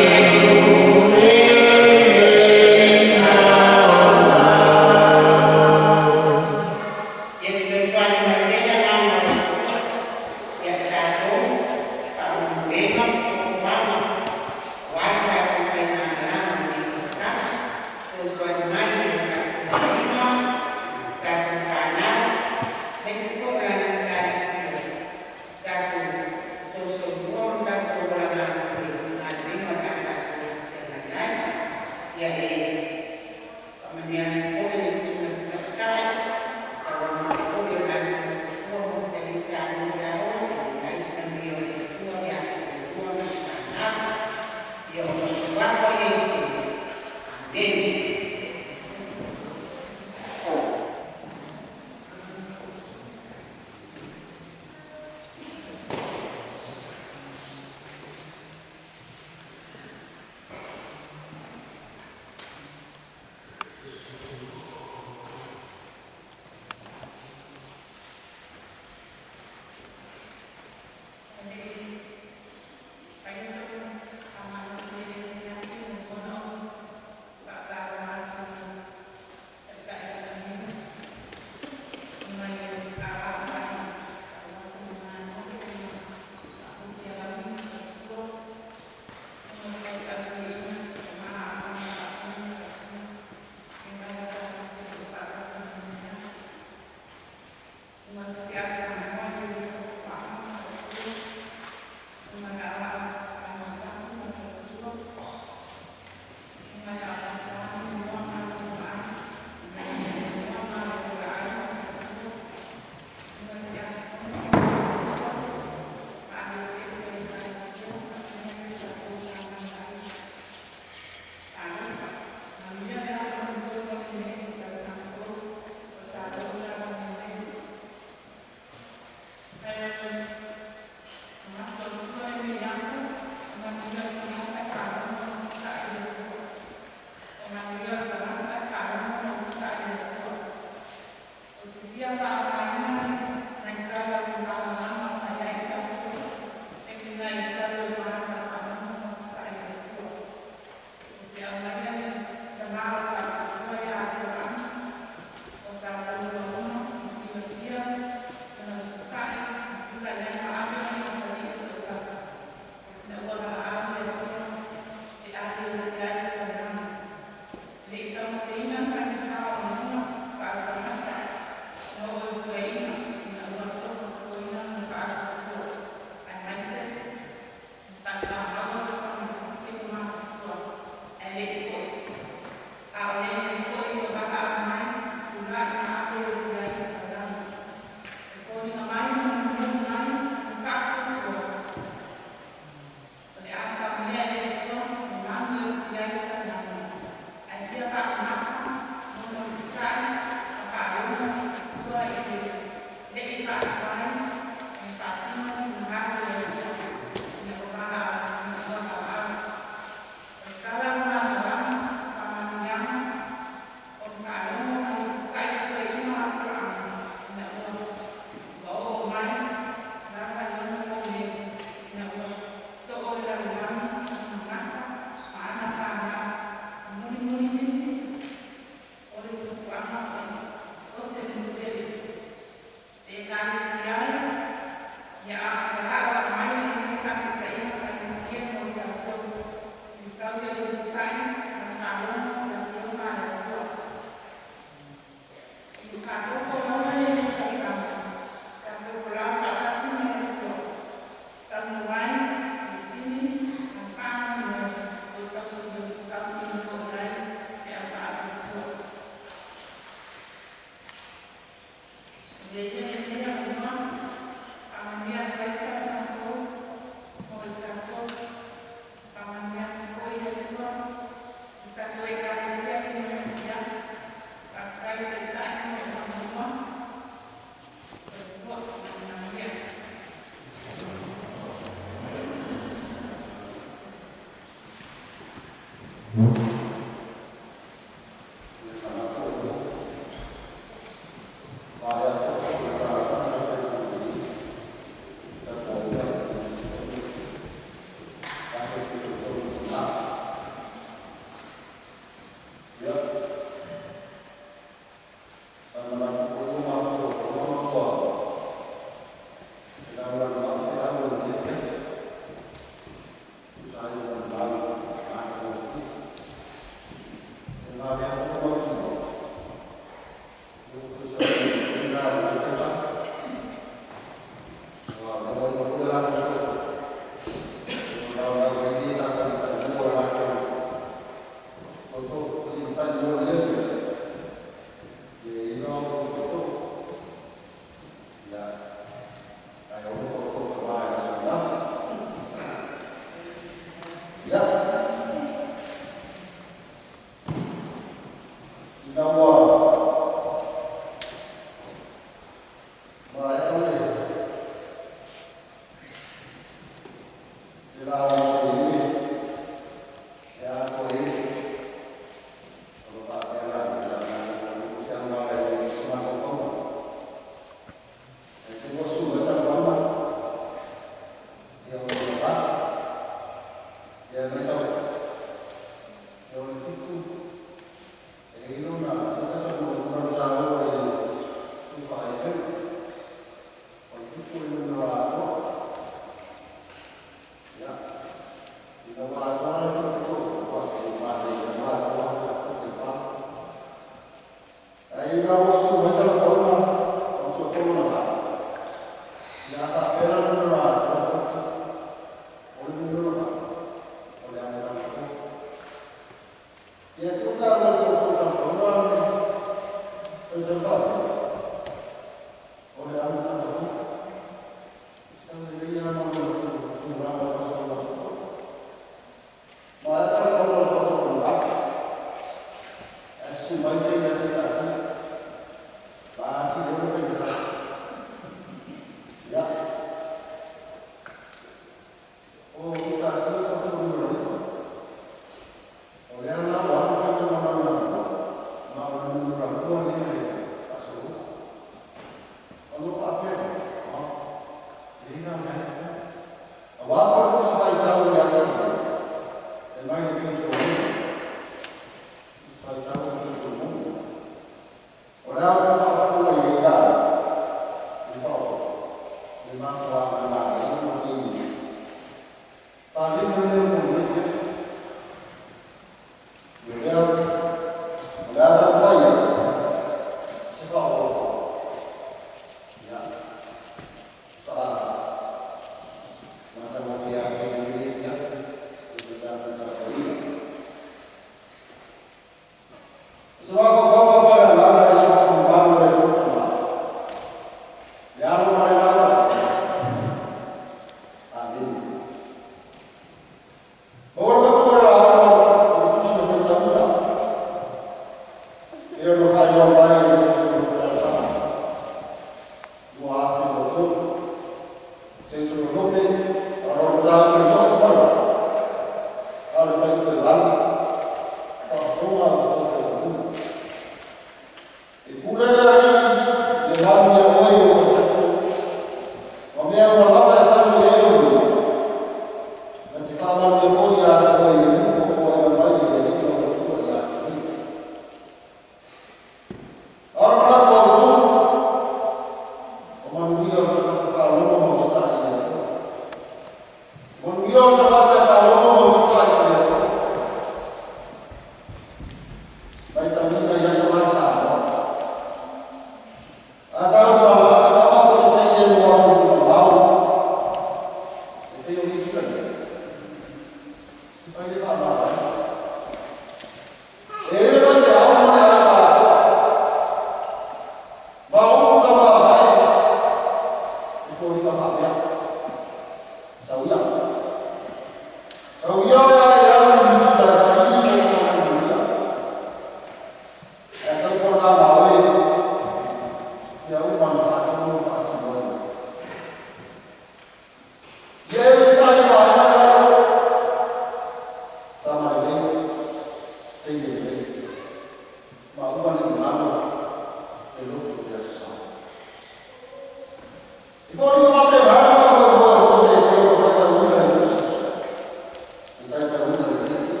Taitauina le fiafia.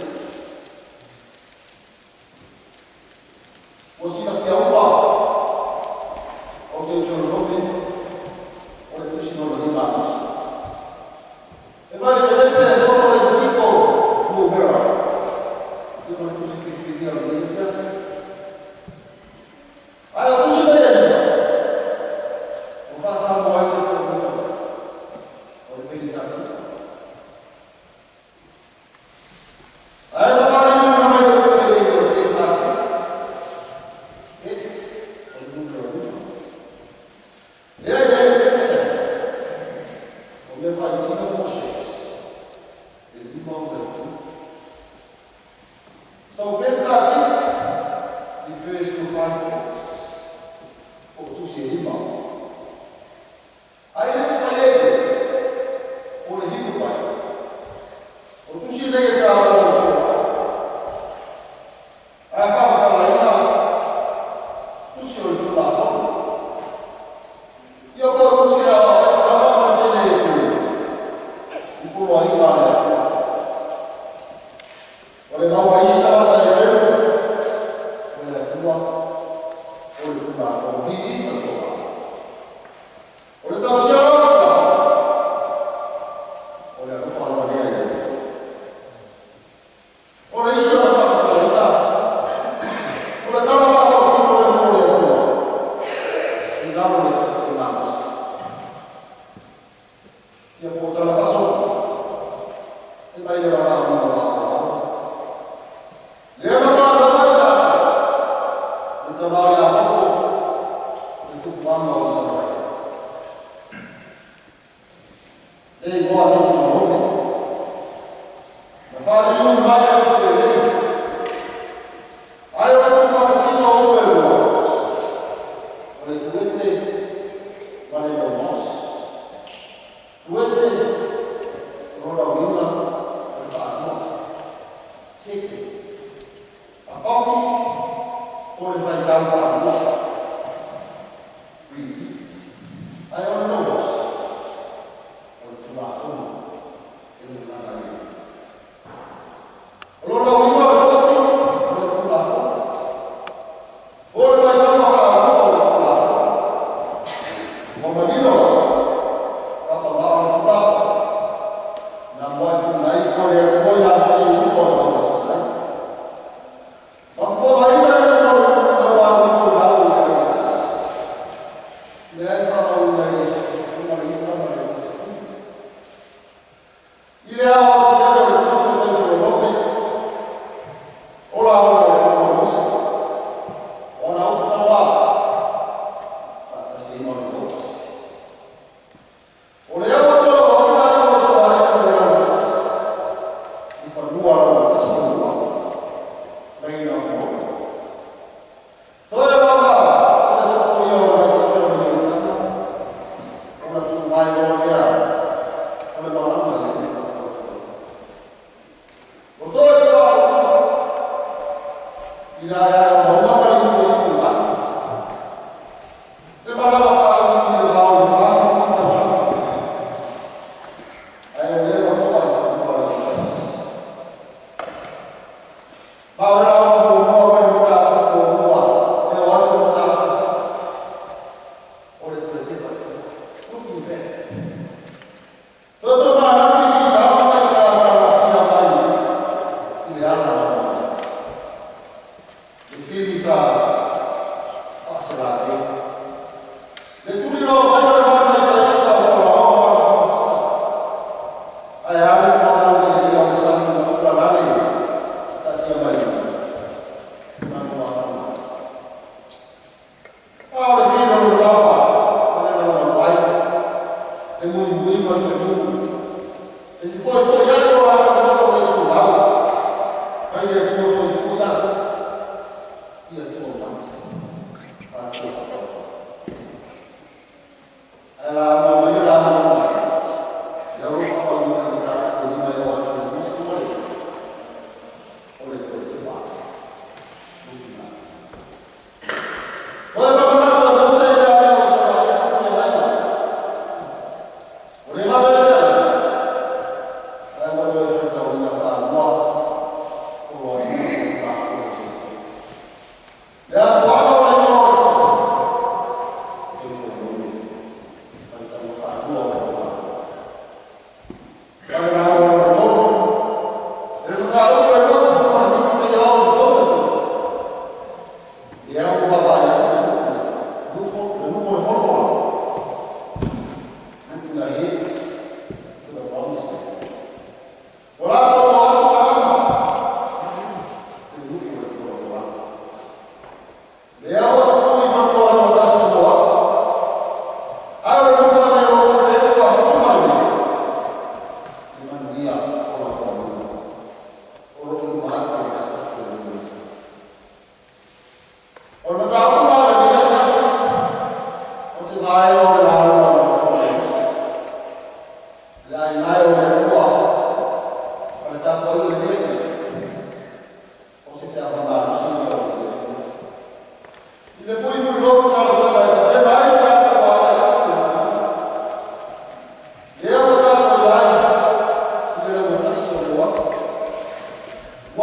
Ua silafia uma o Teuteronomi, o le tusi lona 5 a Mose. E mai le Pelese e soto le tiko numera. Ia ma le tusi filifilia o lenei afiafi. Ae o tusi nei e 5, o faasamoa ai le Tuamisa, o le Pelitatia. Ae na faaliliuina mai le upu lenei o le Pelitatia. Et, o le numera 5. Lea e i ai le pete, o mea faitino po o shapes, e 5 o le tu. So Pentateuch refers to 5 books. O tusi e 5. Ae le tusi mai e o le Hebrew Bible. O tusi nei e tā o le Torah. Ae whakatalaina tusi o le Tulafono. Ia ko tusi a o le tama ma le tele e pulu. I pulo ai ngā le Atua. O le maua isi tagata e pelu. O le Atua o le Tulafono. He is the Torah. O le tausia o le Tulafono. O le alofa lava lea i le Atua. O le isi o le whakatalaina. O le tala whasau le mo le Atua. I lalo le taitaiga a Mose. Ia po tala whasau. E mai le wala o la Abraham. Lea na whanau ai sa. Le tamau ia Apopo. Le tupuanga o Israel. Le igoa le tumamomi. Na whaaliu mai au peleni. Ai o le tuwhakasina o ue rua. O le tuete ma le logos. Tuete, o lona uiga, o le faanoa. Sete. Apapi, o le faitau faalua. Repeat. Ai o le logos. O le Tulafono e le gagana ai. O lona uiga o le kopi, o le Tulafono. O le faitauga faalua o le Tulafono. Ua manino lava, papalao le Tulafono. Na moe tunai fo le Atua ia Mose i luga o le mauga Sinai. Mafofogaina e luga o le na ua alu ifo i lalo i le laugatasi. Lea e faatauina i le 19 ma le 20. I le ao aotetele o le tusi o Teuteronomi, o la o le Atua Mose. O ana upu tauava, faatasi ai ma le loti. O le au atoa o ina ai o Israel o le laugatasi. I fanua laugatasi o Moapo. Plain of Moab. Toe lava o le sopoia o le vaitafe o le Ioritana. O na tuu mai o lea o le malama i le mea O toe te wā o i la ia o maunga ma le iu e fulani. Le malama wha i le vao le whasa o tausaga. Ae o lea wa toa i fanua laugatasi.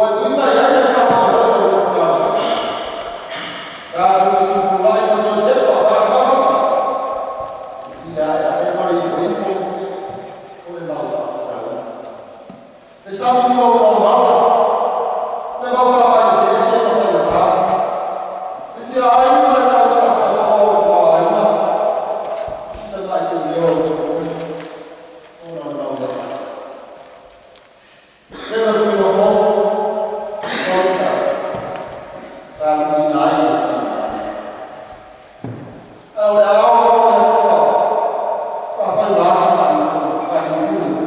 Ua e uiga i ai le faamoemoe o lou talosaga. Tatou te tutulai ma toe tepa faale-mafafa i le aeae ma le ifoifo o le mau faafitauli. Le sami maumau mala, le mau faavaeseese ma faigata, le fia ai ma le tau faasoasoa o le tamaoaiga, tamai leo o le to'o ona o le mau mea fai. Lena sui mafo, o luitau, sa luiina ai le faigata. Ae o le ao o le Atua, sa fai ma afi faalitumu,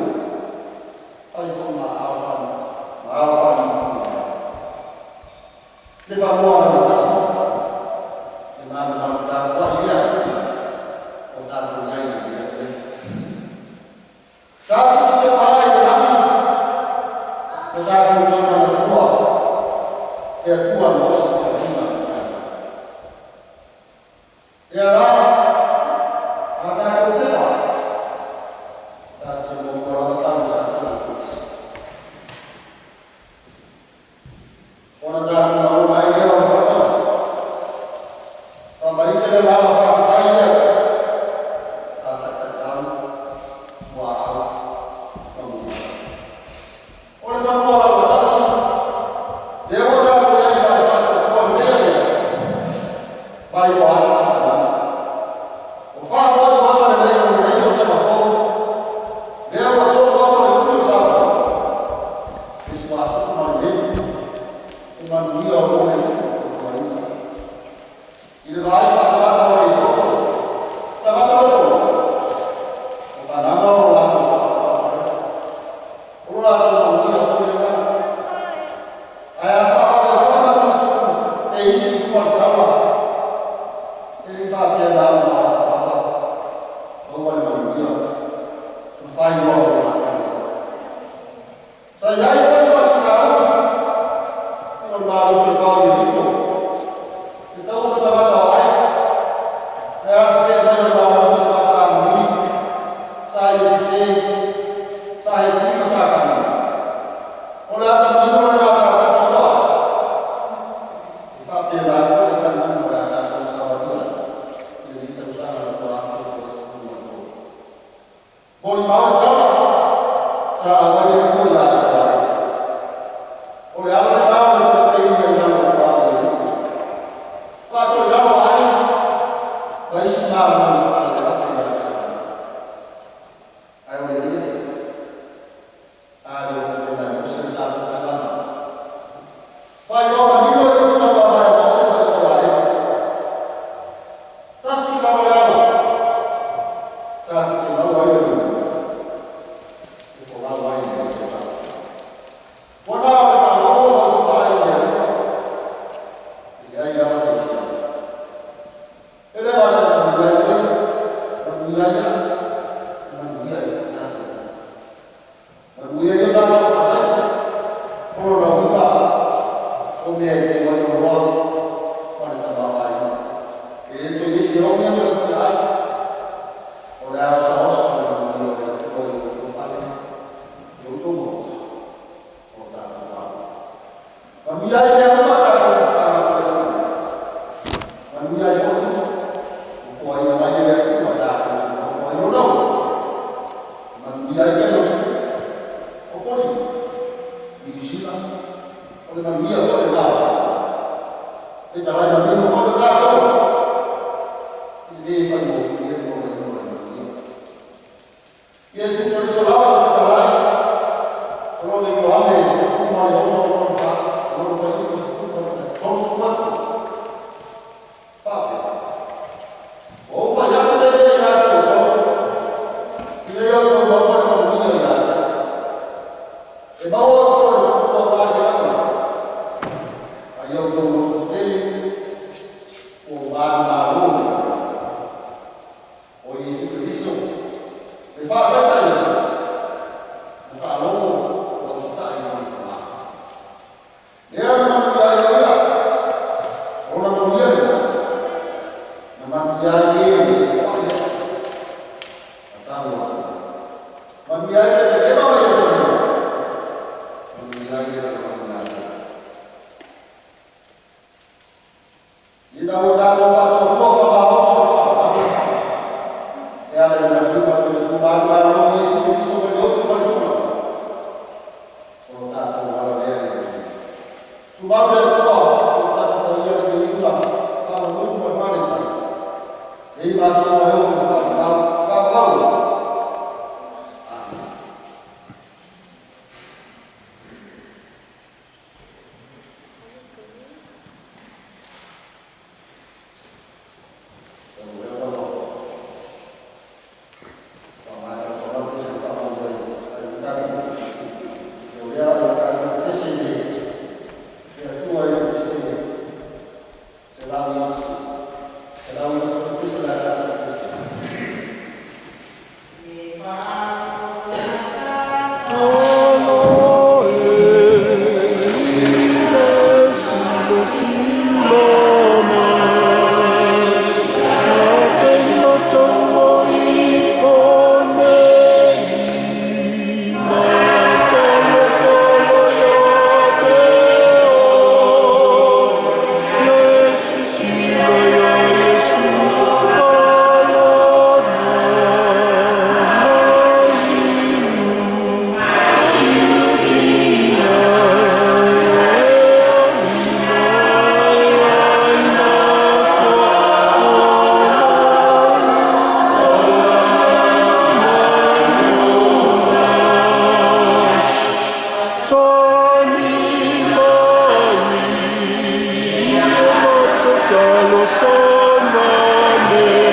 fai foi ma ao ma ao faalitumu. Le faamua na matasi, le malumalu tapuai lea, o tatou i ai i le lea. Tatou te tepa ai i le lagi, ma tatou toe manatua, le Atua na osi fealuga ma tai. Lea la, a tatou tepa, tatou te muamua lava tago i Satani le polisi. Ona tatou lagona ai lea o le faatau. Faamaite le agaga faafetai lea. Tātaitai muaau ma mulisa. O le fanua laumatasi, lea ua tatou i ai i le faatuatua lelei lea. Mai ua atu i Kanana. O faamoemoega lelei o lenei tausaga fou, lea ua tolu aso le umi o Samoa. E suafufu ma le meli, e manuia o lo le fuafuaina. I le vaai faatagata o le Isoto, tagata o le polo, o Kanana o latou faapale. O lo latou manuia foi lena. Ae a faavavevave ma tuutuu te isi i tua le tala, e le i faapea na o na atu lava, maua le manuia, ma fai loa mo latou. Sa i ai foi faafitauli, o le malosi o le vao i Ieriko, le taua ma tagata o Ai, ae a tetee mai o le malosi o tagata Amoni, sa Iepuse, sa Heti ma sa Kanana. O le ata manino lena o tatou taua. E faapena foi le tanuina o le a tatou savalia i lenei tausaga 2023. Molimau le tala, sa auai le Atua ia Isaraele. O le ala lena o le tapeina i lalo o le vao i Ieriko. Faatoe lalo ai, ma isi malo na faalavelave ia Isaraele. Ae o le lea, a le o tapena e Mose le tatou tailama. Failoa manino i utama mai Mose ma Isaraele. Tasi lava le ala, tatou te maua ai le manuia. E folau ai le tausaga. Ua na o le faalogo ma usutai i le Atua. E leai lava se isi ala. E le mata e manuia ai oe, manuia ai au, e manuia ai foi tatou. Manuia i o tatou faleseta, o lona uiga, o mea e teu ai oloa ma le tamaoaiga. E le toe i ai se oge ma se feai, o le a osaosa le manuia o le Atua i outou fale, i outou maota, o tatou ao. Manuia ai mea uma tatou te fetagofo ai. Manuia ai foi, o foaina mai e le Atua tatou te nonofo ai lona ua. Manuia ai Pelosi, o Kolino, Niu Sila, o le manuia foi lena o Samoa. E talai manino foi lo tatou, e le faigofie le mauaina o le manuia. Iesu Keriso lava na fetalai, o lo le Ioane 16 lona fa, o lona fuaiupu 38. Faapea, ua ou fai atu nei mea ia te outou, ina ia outou maua le manuia ia te au. E maua outou e le puapua i le lalolagi, a ia outou loto tetele, ua ou manumalo i le lalolagi. O Iesu Keriso, le faataitai Iesu, na faalogo ua usutai mai Tama. Lea na manuia ai o ia, o lona manuia lena, na manuia ai e le poai ai. Tatalo atu. Manuia ai Petelema ma Ierusalema. Manuia ai le lalolagi atoa. O lo tatou ala lea i le Tumau le Atua, tasi mo ia le viiga, faamanu ma le faletala. Nei masina mai o le faamau, faamau la. Amen.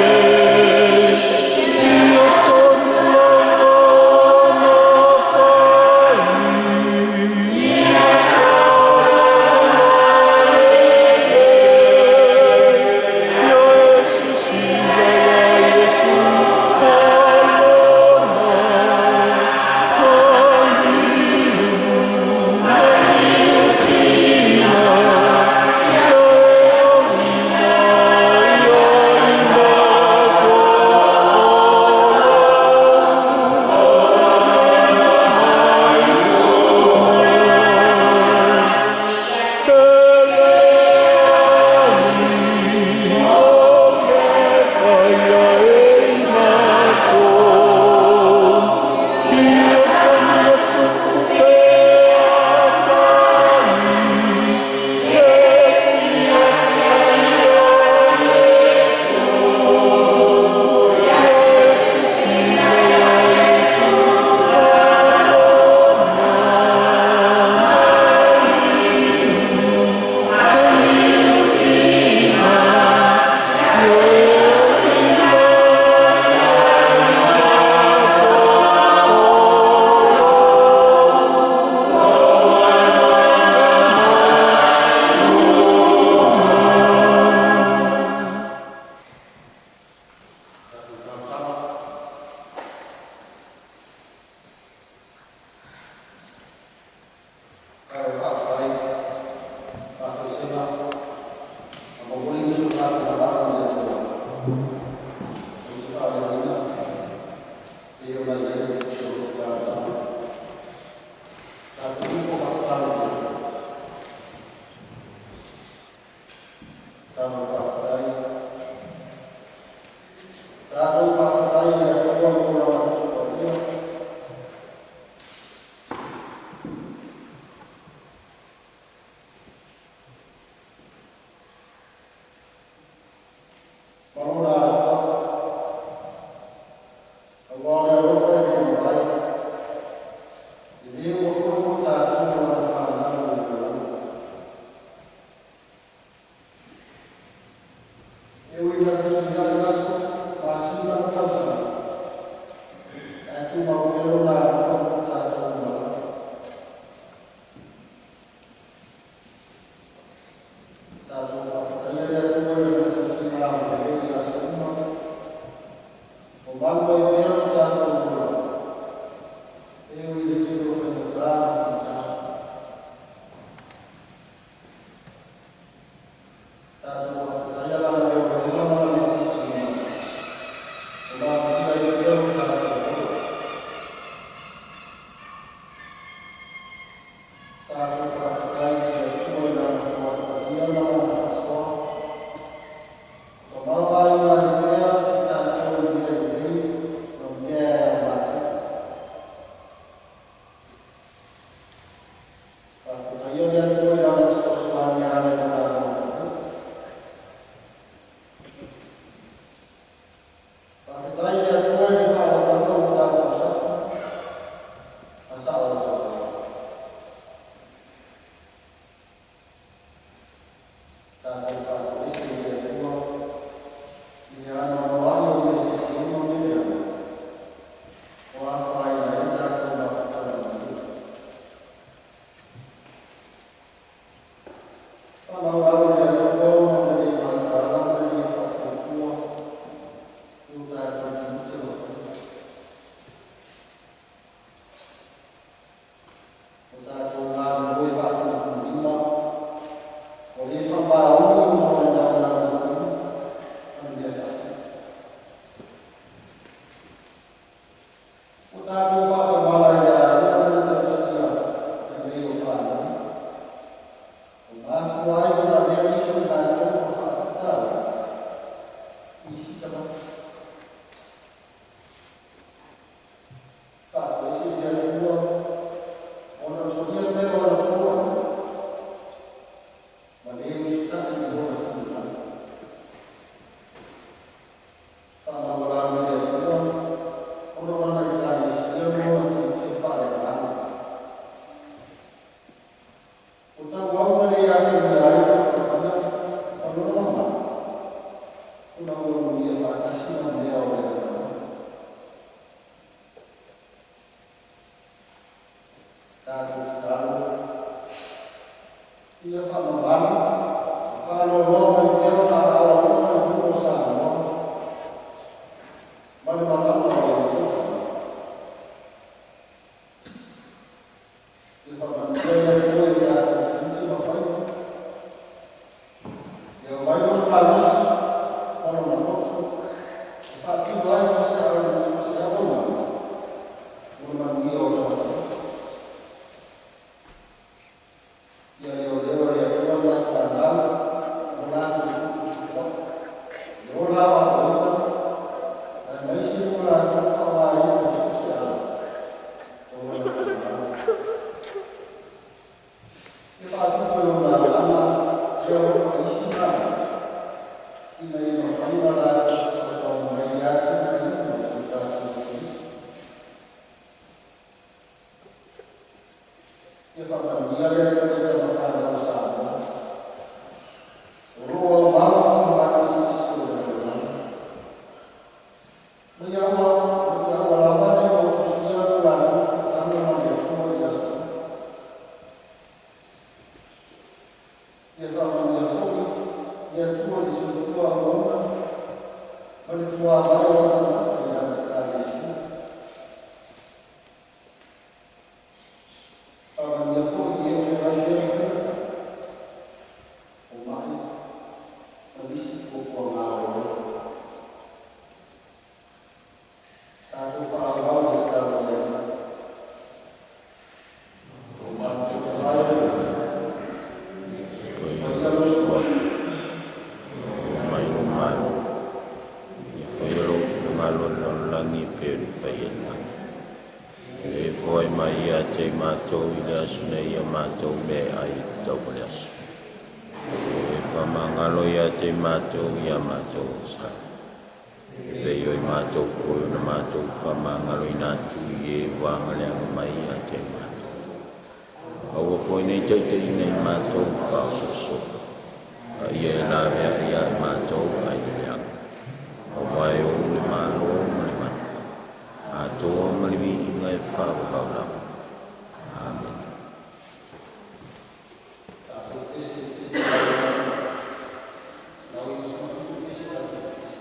Faamaualalo i le Atua ona o le le mataala ma le le faatuatua i o tatou tiute ma faiva. O tatou galulue faatulutululima, ua le faamaoni ona o le naunau i le tino ma le mea faasili. Ua tatou faatamala i le aiga ma le tausia lelei o fanau, ua mafua ai ona avea nisi o i latou ma faafitauli i isi tagata. Faatoese i le Atua ona o le solia pea o ana poloaiga ma lē usitai i Lona finagalo. Faamaualalo i le Atua ona o Lana Ekalesia ma ona tiute faaleagaga. Ua tauau ina le atagia ai le Paia ma lona mamalu, ona ua unuia faatasi ma mea o le lalolagi. Tatou tatalo ia faamamalu ma faaloaloa mai pea Ona aao alofa i luga o Samoa ma le malama o le alii. Ia faamanuia le Atua i o tatou tiute ma faiva. Ia aumai Lona malosi ma Lona loto e faatino ai so o se auaunaga mo le manuia o tagata uma. Ia leoleo e le Atua le fanau mo latou tuputupua'i, le ola aoaoina, aemaise mo latou faaaogaina i so o se ala o Lona finagalo. Ia faatupu e Lona Agaga le alofa i isi malo, ina ia mafai ona latou fesoasoani mai i le atinaeina o si o tatou atunuu. Ia faamanuia le Atua i tama fanau a Samoa, o lo o aumau i itumalo eseese o le lalolagi, ma ia aua lava ne i motusia lo latou sootaga ma le Atua i aso uma. Ia faamanuia foi le Atua i le soifua auauna ma le tuavae o ona tagata i Lana Ekalesia. Faamanuia foi i e o feagai pea ma faigata, o ma'i ma nisi puapuaga o le ola. Tatou faaauau i le tatalo a le Alii. Lo matou Tama e i le lagi, Paia lou suafa, ia mai lou Malo, ia faia lou finagalo i le lalolagi e pei ona faia i le lagi. E foai mai ia te i matou i le aso nei a matou meaai e tatau mo le aso. E faamagalo ia te i matou ia matou sa. E pei o i matou foi ona matou faamagaloina atu i e ua agaleaga mai ia te i matou. Aua foi nei taitaiina i matou faaosoosoga, a ia e laveai ia i matou ai le leaga. Auā e ou le Malo ma le mana, atoa ma le viiga e faavavau lava. Amene. Tatou pese pese tau 97 pese tatou pese.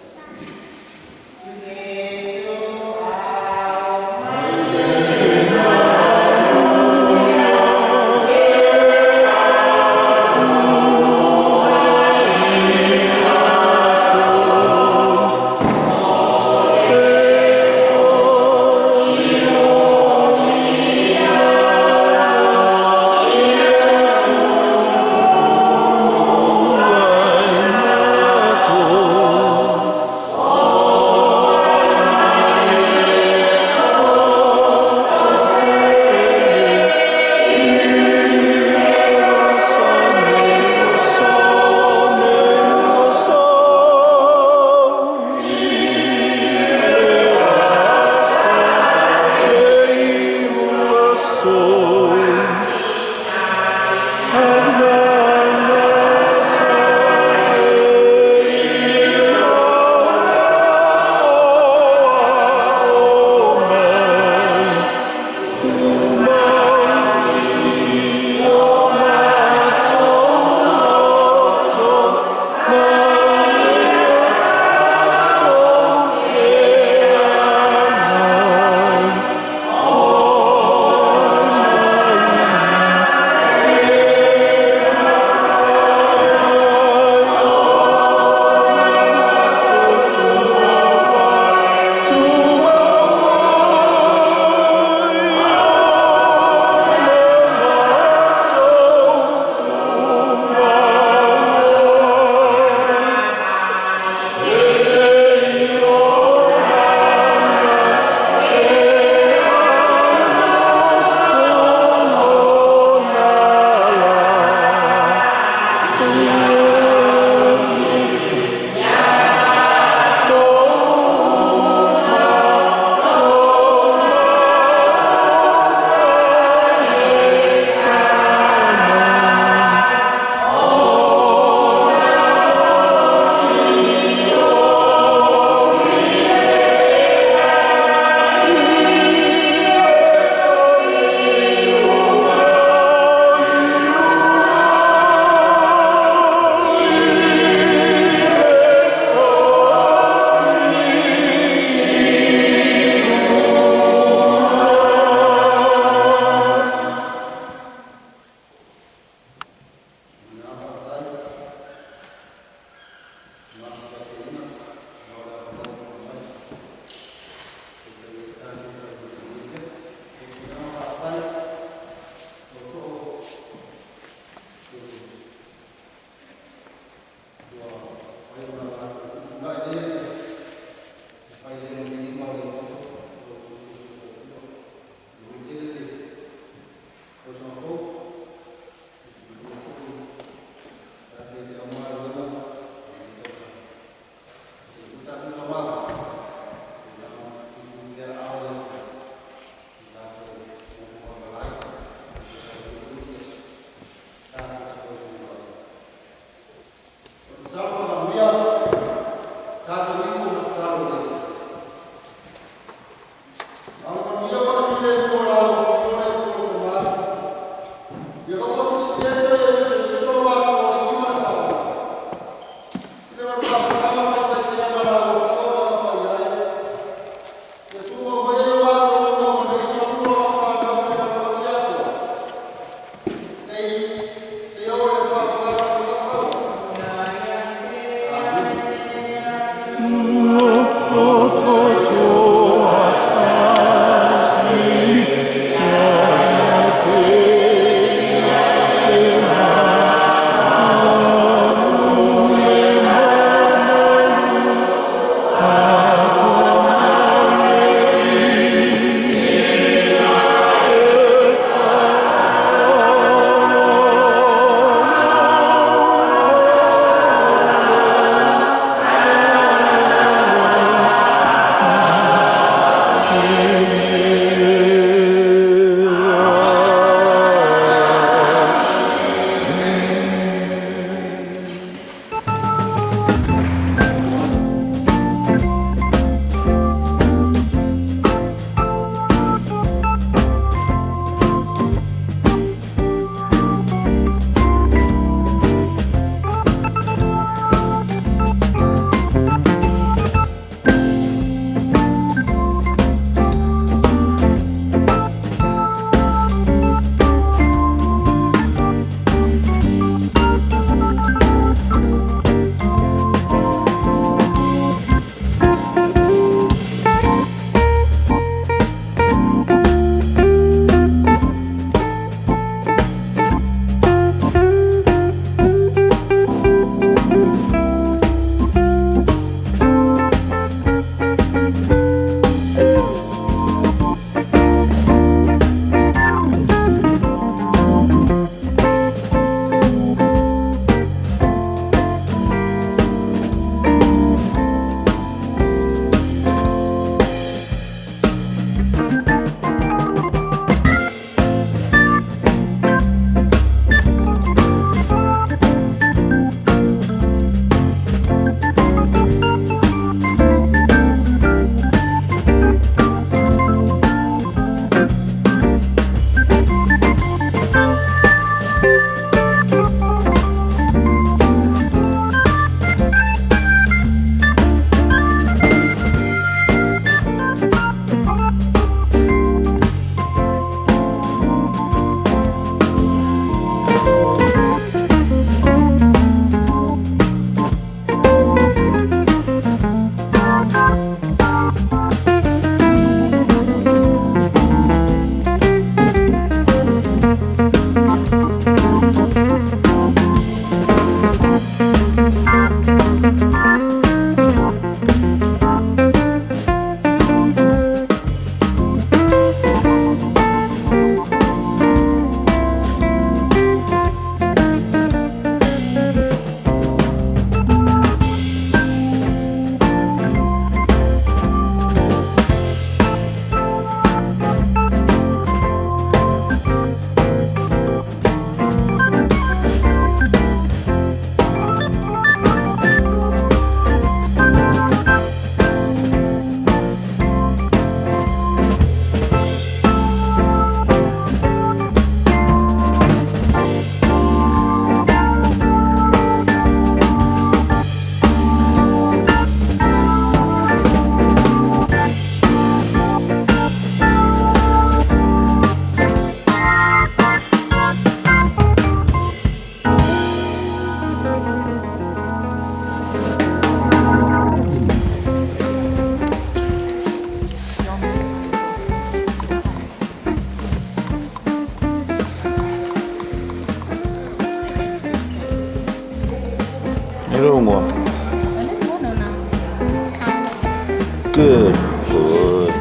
Good boy.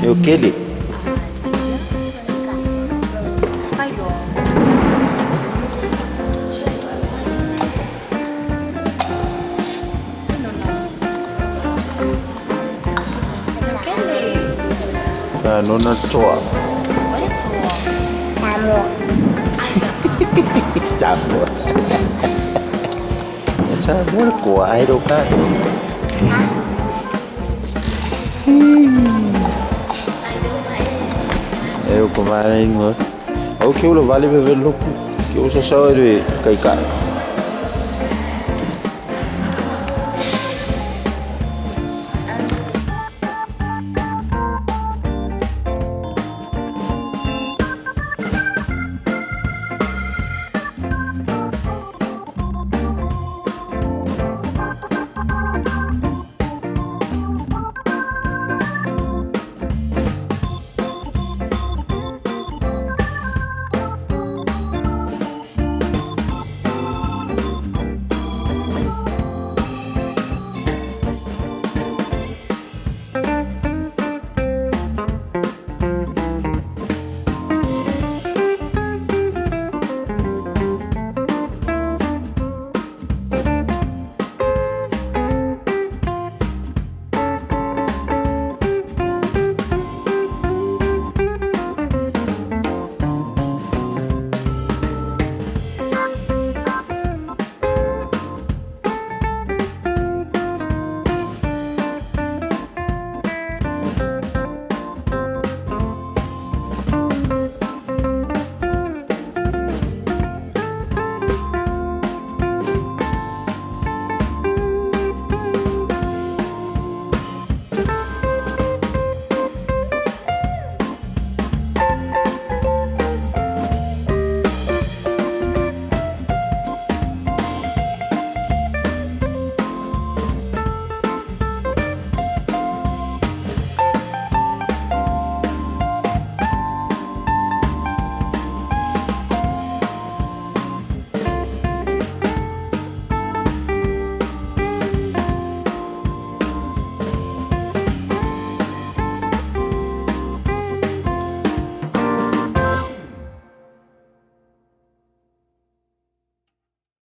Eu kele. Nona toa. Samoa. Samoa của ai đâu cả. Eu ko mai ngor. O ke ulo vale bebe loku. Ke usa sa ere kai kai.